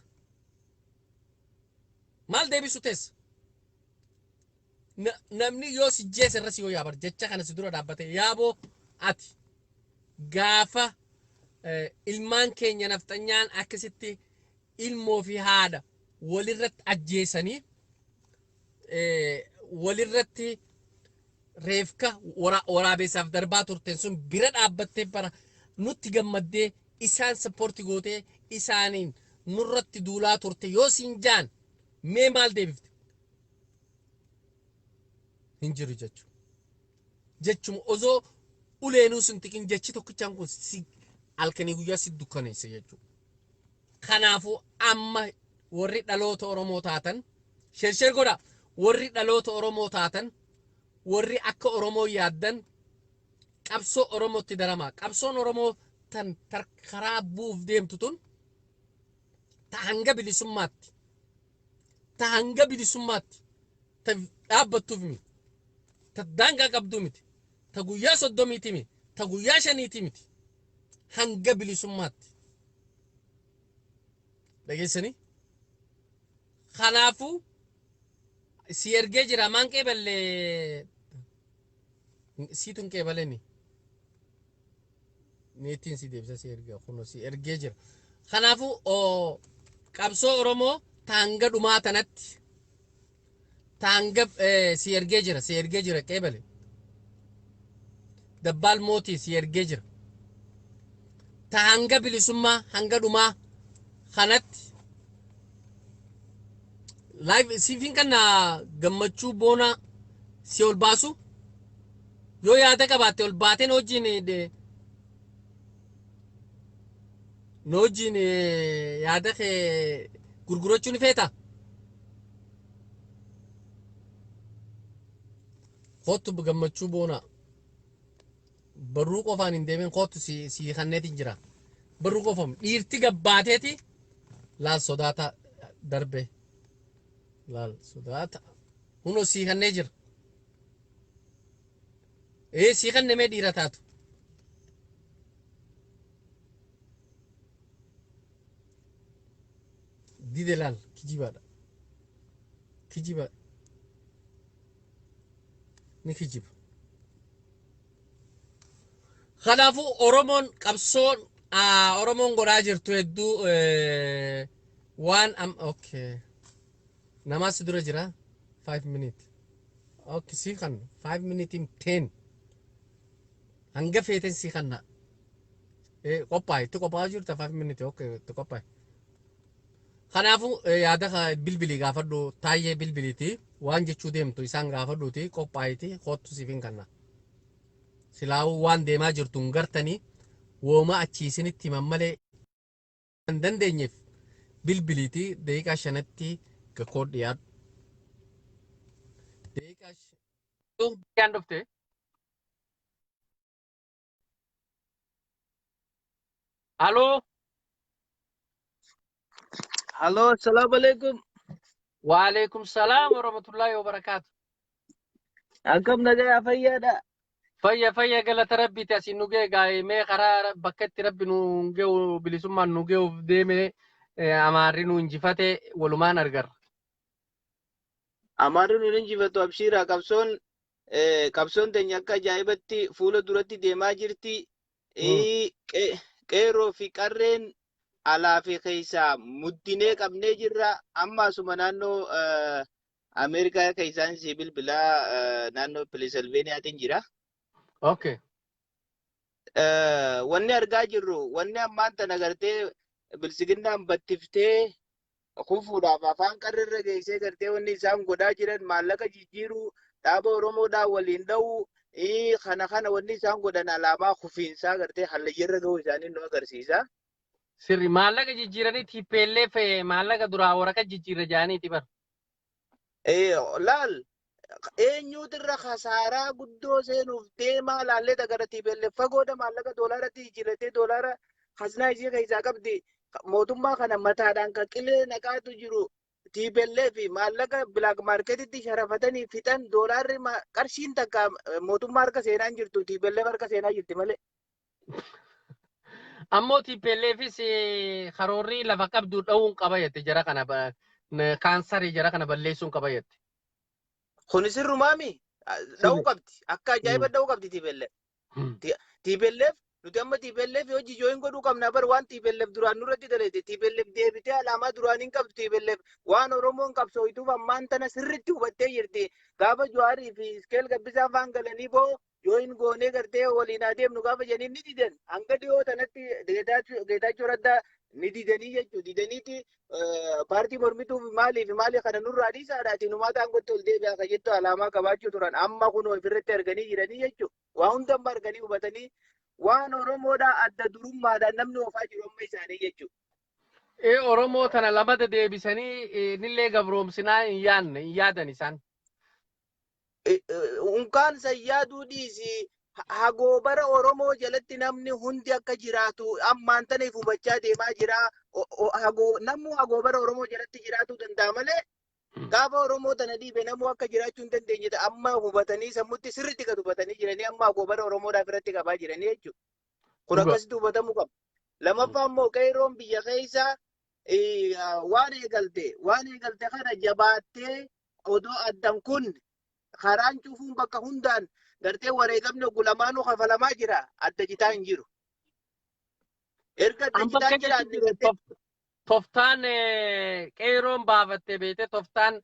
Maal deebisu teessa? Namni yoo si jeese irra si yoo yaabar jecha kana si dura dhaabbate, yaaboo ati gaafa ilmaan keenya nafxanyaan akkasitti ilmoo fi haadha walirratti ajjeesanii, walirratti reefka waraabeessaaf darbaa turteen sun bira dhaabbattee, bara nutti gammaddee, isaan support gootee, isaaniin nurratti duulaa turte yoo siin jaan mee maal deebifte? Hin jiru jechuudha. Jechuma osoo uleenuu sun xiqin jechi tokkichaan kun si halkanii guyyaa si dukkaneessa jechuudha. Kanaafuu amma warri dhaloota Oromoo taatan share share godha. Warri dhaloota Oromoo taatan, warri akka Oromoo yaaddan, qabsoo Oromootti daramaa. Qabsoon Oromoo tan karaa bu'uuf deemtu tun ta hanga bilisummaatti. Ta hanga bilisummaatti ta dhaabbattuuf miti. Ta daangaa qabduu miti. Ta guyyaa 30ti miti. Ta guyyaa 5ti miti. Hanga bilisummaatti. Dhageessanii? Kanaafuu si ergee jira, maan qeeballee siitu hin qeebaleni. Neettiin si deebisa, si erga, kunoo si ergee jira. Kanaafuu qabsoo Oromoo ta hanga dhumaa tanatti ta hanga si ergee jira, si ergee jira, qeebale. Dabbaal mootii si ergee jira. Ta hanga bilisummaa hanga dhumaa kanatti live siifin kana gammachuu boonaa si ol baasu, yoo yaada qabaatte ol baateen wajjin nu wajjin yaada kee gurgurachuu ni feeta. Kottu gammachuu boonaa, barruu qofaan hin deemin, kottu, si kanneetiin jira. Barruu qofam dhiirti gabbaateeti laal sodaata darbe laal sodaata hunoo sii kannee jira. Ee, sii kanne, mee dhiira taatu. Dide laal, kijibaadha. Kijiba. Ni kijiba. Kanaafuu Oromoon qabsoon Oromoon godhaa jirtu hedduu waan am okay. Namaas dura jira 5 minute. Okay, sii kanna 5 minute in 10. Hanga feeten sii kanna. Qophaa'e, itti qophaa'aa jirta 5 minute, okay, itti qophaa'e. Kanaafuu yaada bilbilii gaafadhu, taayyee bilbiliiti waan jechuu deemtu isaan gaafadhuuti qophaa'iti kottu, siif hin kanna. Silaa'uu waan deemaa jirtu hin gartanii, wooma achii isinitti himan malee hin dandeenyeef bilbiliiti daqiiqaa 5tti gakkoo dhiyaadhu. Daqiiqaa 5 dhufte. Aloo. Halo, assalamu alaikum. Waalaikum salaam warahmatullahi wabarakaatu. Akkam, nagaya, fayyaadha? Fayya, fayya, galata rabbiiti. Asiin nu ga'e gaa'e. Karaa bakka itti rabbi nu ga'u, bilisummaan nu ga'uuf deeme, amaarri nu injifate, walumaan argarra. Amaarri nu injifatu, abshiira. Qabsoon teenya akka ajaa'ibatti fuula duratti deemaa jirti. Qeerroo fi qarreen alaa fi keessaa muddinee qabnee jirra. Amma asuma naannoo Ameerikaa keessaan si bilbilaa, naannoo Pennsylvaniyaatiin jira. Wanni argaa jirru, wanni ammaan tana gartee bilisiginnaan battiftee kufuudhaaf afaan qarrirra geessee, gartee wanni isaan godhaa jiran maallaqa jijjiiruu, dhaaba Oromoodhaa waliin dha'uu, kana kana wanni isaan godhan alaamaa kufiinsaa gartee hallayyarra ga'uu isaanii nu agarsiisa. Sirri, maallaqa jijjiiranii TPLF maallaqa duraa waraqaa jijjiirra jaaniiti bar. Laal. Eenyuutu irra khasaaraa guddoo seenuuf deemaa laallee gara TPLF fagoodha maallaqa doolaaratti jijjiirratee doolaara khasnaa ishee keessaa qabdi. Mootummaa kana mataadhaan kan qilee naqaatu jiru TPLF maallaqa black marketitti sharafatanii fixan. Doolaarri qarshiin takka mootummaa harka seenaa hin jirtu, TPLF harka seenaa jirti malee. Ammoo TPLFis karoorri lafa qabdu dha'uun qaba jette, jara kana kaansarii jara kana balleessuun qaba jette. Kuni sirrumaami, dha'uu qabdi, akka ajaa'iba dha'uu qabdi TPLF. TPLF nuti amma TPLF hojii join godhuu qabna bar. Waan TPLF duraan nurratti dalagde, TPLF deebitee alaamaa duraan hin qabdu. TPLF waan Oromoon qabsooytuuf ammaan tana sirritti hubattee jirti. Gaafa Jawaarii fi Iskeel Gabbisaa faan galanii boo join goonee gartee waliin adeemnu gaafa jedhanii ni didan. Hanga dhiyoo tanatti Geetaachoo Raddaa ni didanii jechuudha. Didaniiti paartii mormituuf maalii fi maalii kana nurraa dhiisaadhaati numaa aangootti ol deebi'aa kan jettu alaamaa qabaachuu turan. Amma kunoo ofirratti arganii jiranii jechuudha. Waa hunda amma arganii hubatanii waan Oromoodhaa adda durummaadhaan namni oofaa jiru amma isaanii jechuudha. Ee, Oromoo tana lamata deebisanii nillee gabroomsinaa hin yaadne, hin yaadan isaan. Unkaan sayyaaduu dhiisi, hagoobara Oromoo jalatti namni hundi akka jiraatu ammaan taniif hubachaa deemaa jira. Namni hagoobara Oromoo jalatti jiraatuu danda'a malee gaafa Oromoo tana dhiibe namuu akka jiraachuu hin dandeenye amma hubatanii sammuutti sirriitti gad hubatanii jiranii, amma hagoobara Oromoodhaaf irratti qabaa jiranii jechuudha. Kun akkasitti hubatamuu qaba. Lammaffaa immoo qeerroon biyya keessa waan eegalte kana jabaattee odoo addan kun karaan cufuun bakka hundaan gartee wareegamni gulamaanuu kafalamaa jira, adda citaa hin jiru. Erga adda Amma citaa akka jiraanne jechuun gartee toftaan qeerroon baafatte beekte, toftaan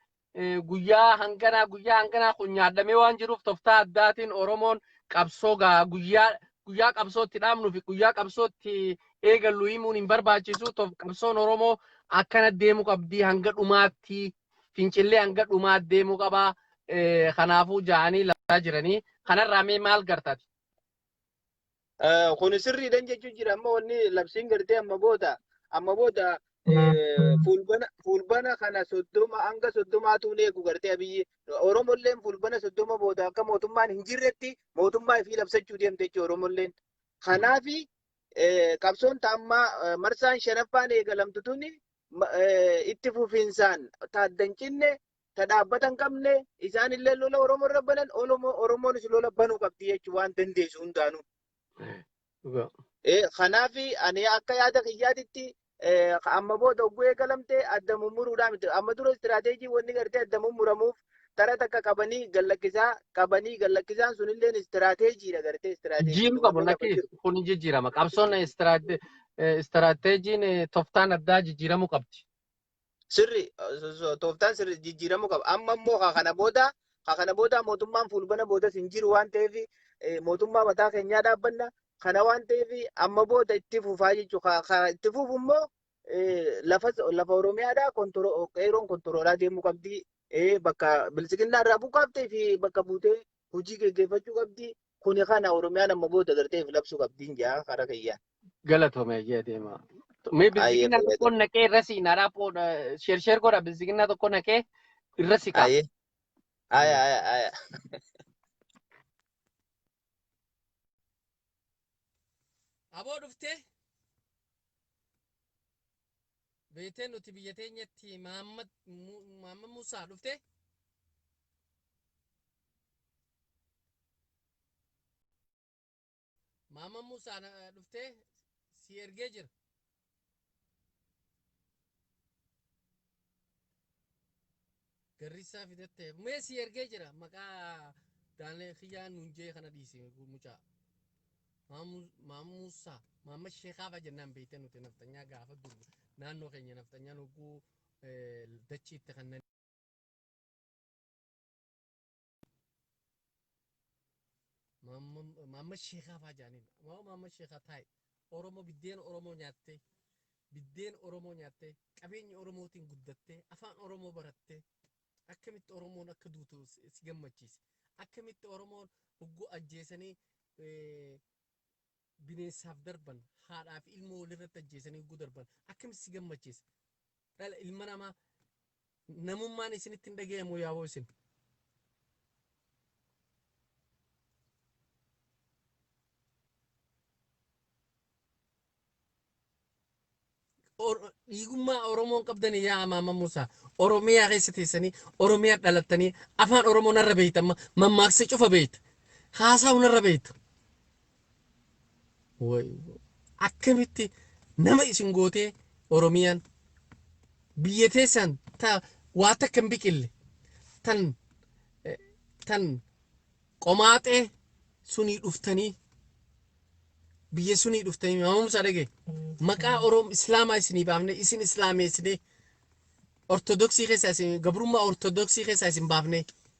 guyyaa hanganaa guyyaa hanganaa kun nyaadhamee waan jiruuf, toftaa addaatiin Oromoon qabsoo gaa guyyaa guyyaa qabsootti dhaabnuu fi guyyaa qabsootti eegallu himuun hin barbaachisu. Qabsoon Oromoo akkana deemuu qabdi, hanga dhumaatti fincillee hanga dhumaatti deemuu qaba. Kanaafuu ja'anii lafaa jiranii kanarraa mee maal gartaati? Kun sirriidhaan jechuun jira. Amma wanni labsiin gartee amma booda fulbana kana 30 hanga 30tu eegu gartee Abiyyi Oromolleen fulbana 30 booda akka mootummaan hin jirretti mootummaa ifii labsachuu deemte jechuudha Oromolleen. Kanaafi qabsoon taammaa marsaan shanaffaan eegalamtu tuni itti fufinsaan taaddan cinne ta dhaabbata hin qabne, isaan illee lola Oromoo irra banan, Oromoonis lola banuu qabdi jechuudha waan dandeessu hundaanuu. Kanaaf ani akka yaada kiyyaatitti amma booda ogguu eegalamte adda mummuruudhaan miti. Amma dura istiraateejii wanni gartee adda mummuramuuf tara takka qabanii gallakkisaa qabanii gallakkisaan sunilleen istiraateejiidha gartee istiraateejii. Jijjiiruu qabu lakki, kun hin jijjiirama. Qabsoon istiraateejiin toftaan addaa jijjiiramuu qabdi. Sirri, tooftaan sirri jijjiiramuu qaba. Amma immoo haa kana booda mootummaan fulbana boodas hin jiru waan ta'eef mootummaa mataa keenyaa dhaabbanna. Kana waan ta'eef amma booda itti fufaa jechuudha. Itti fufu immoo lafa Oromiyaadhaa qeerroon kontiroolaa deemuu qabdi. Bakka bilchiginnaa irraa buqqaaftee fi bakka buutee hojii geggeeffachuu qabdi. Kuni kana Oromiyaan amma booda gartee labsuu qabdi jaa karaa kiyyaan. Galatoome jee deema. Mee bilchiginnaa tokko naqee irra siinaadhaa, share share godha, bilchiginnaa tokko naqee irra siqa. Aye. Aya aya aya. Aboo dhuftee? Beetee nuti biyya teenyatti Mahammad Musaa dhuftee? Mahammad Musaa dhuftee, si ergee jira. Garrisaa fidattee mee si ergee jira, maqaa daanlee kiyyaan nuun jee kana dhiisi mucaa. Mahammad Musaa, Mahammad Sheekaafa jennaan. Beektee nuti naftanyaa gaafa dur naannoo keenya naftanyaan hogguu dachiitti kanneen Mahammad Sheekaafaa jaaniin. Mahammad Sheekaa taa'e Oromoo biddeen Oromoo nyaattee, biddeen Oromoo nyaattee, qabeenya Oromootiin guddattee, afaan Oromoo barattee, akkamitti Oromoon akka duutu si gammachiise? Akkamitti Oromoon hogguu ajjeesanii bineensaaf darban, haadhaa fi ilmoo walirratti ajjeesanii hogguu darban akkamitti si gammachiise? Dhala ilma namaa namummaan isinitti hin dhagayamu yaaboo isin. Dhiigummaa Oromoon qabdanii yaa Amaama Musaa. Oromiyaa keessa teessanii, Oromiyaa dhalattanii, afaan Oromoo narra beeyta, amma mammaaksa cufa beeyta. Haasawu narra beeyta. Akkamitti nama isin gootee Oromiyaan biyya teessan ta waa takka hin biqille, tan qomaaxee sunii dhuftanii, biyya sunii dhuftanii, Maama Musaa dhagee, maqaa Oromoo Islaamaa isinii baafne, isin islaameessinee, Ortodoksii keessaa isin, gabrummaa Ortodoksii keessaa isin baafne.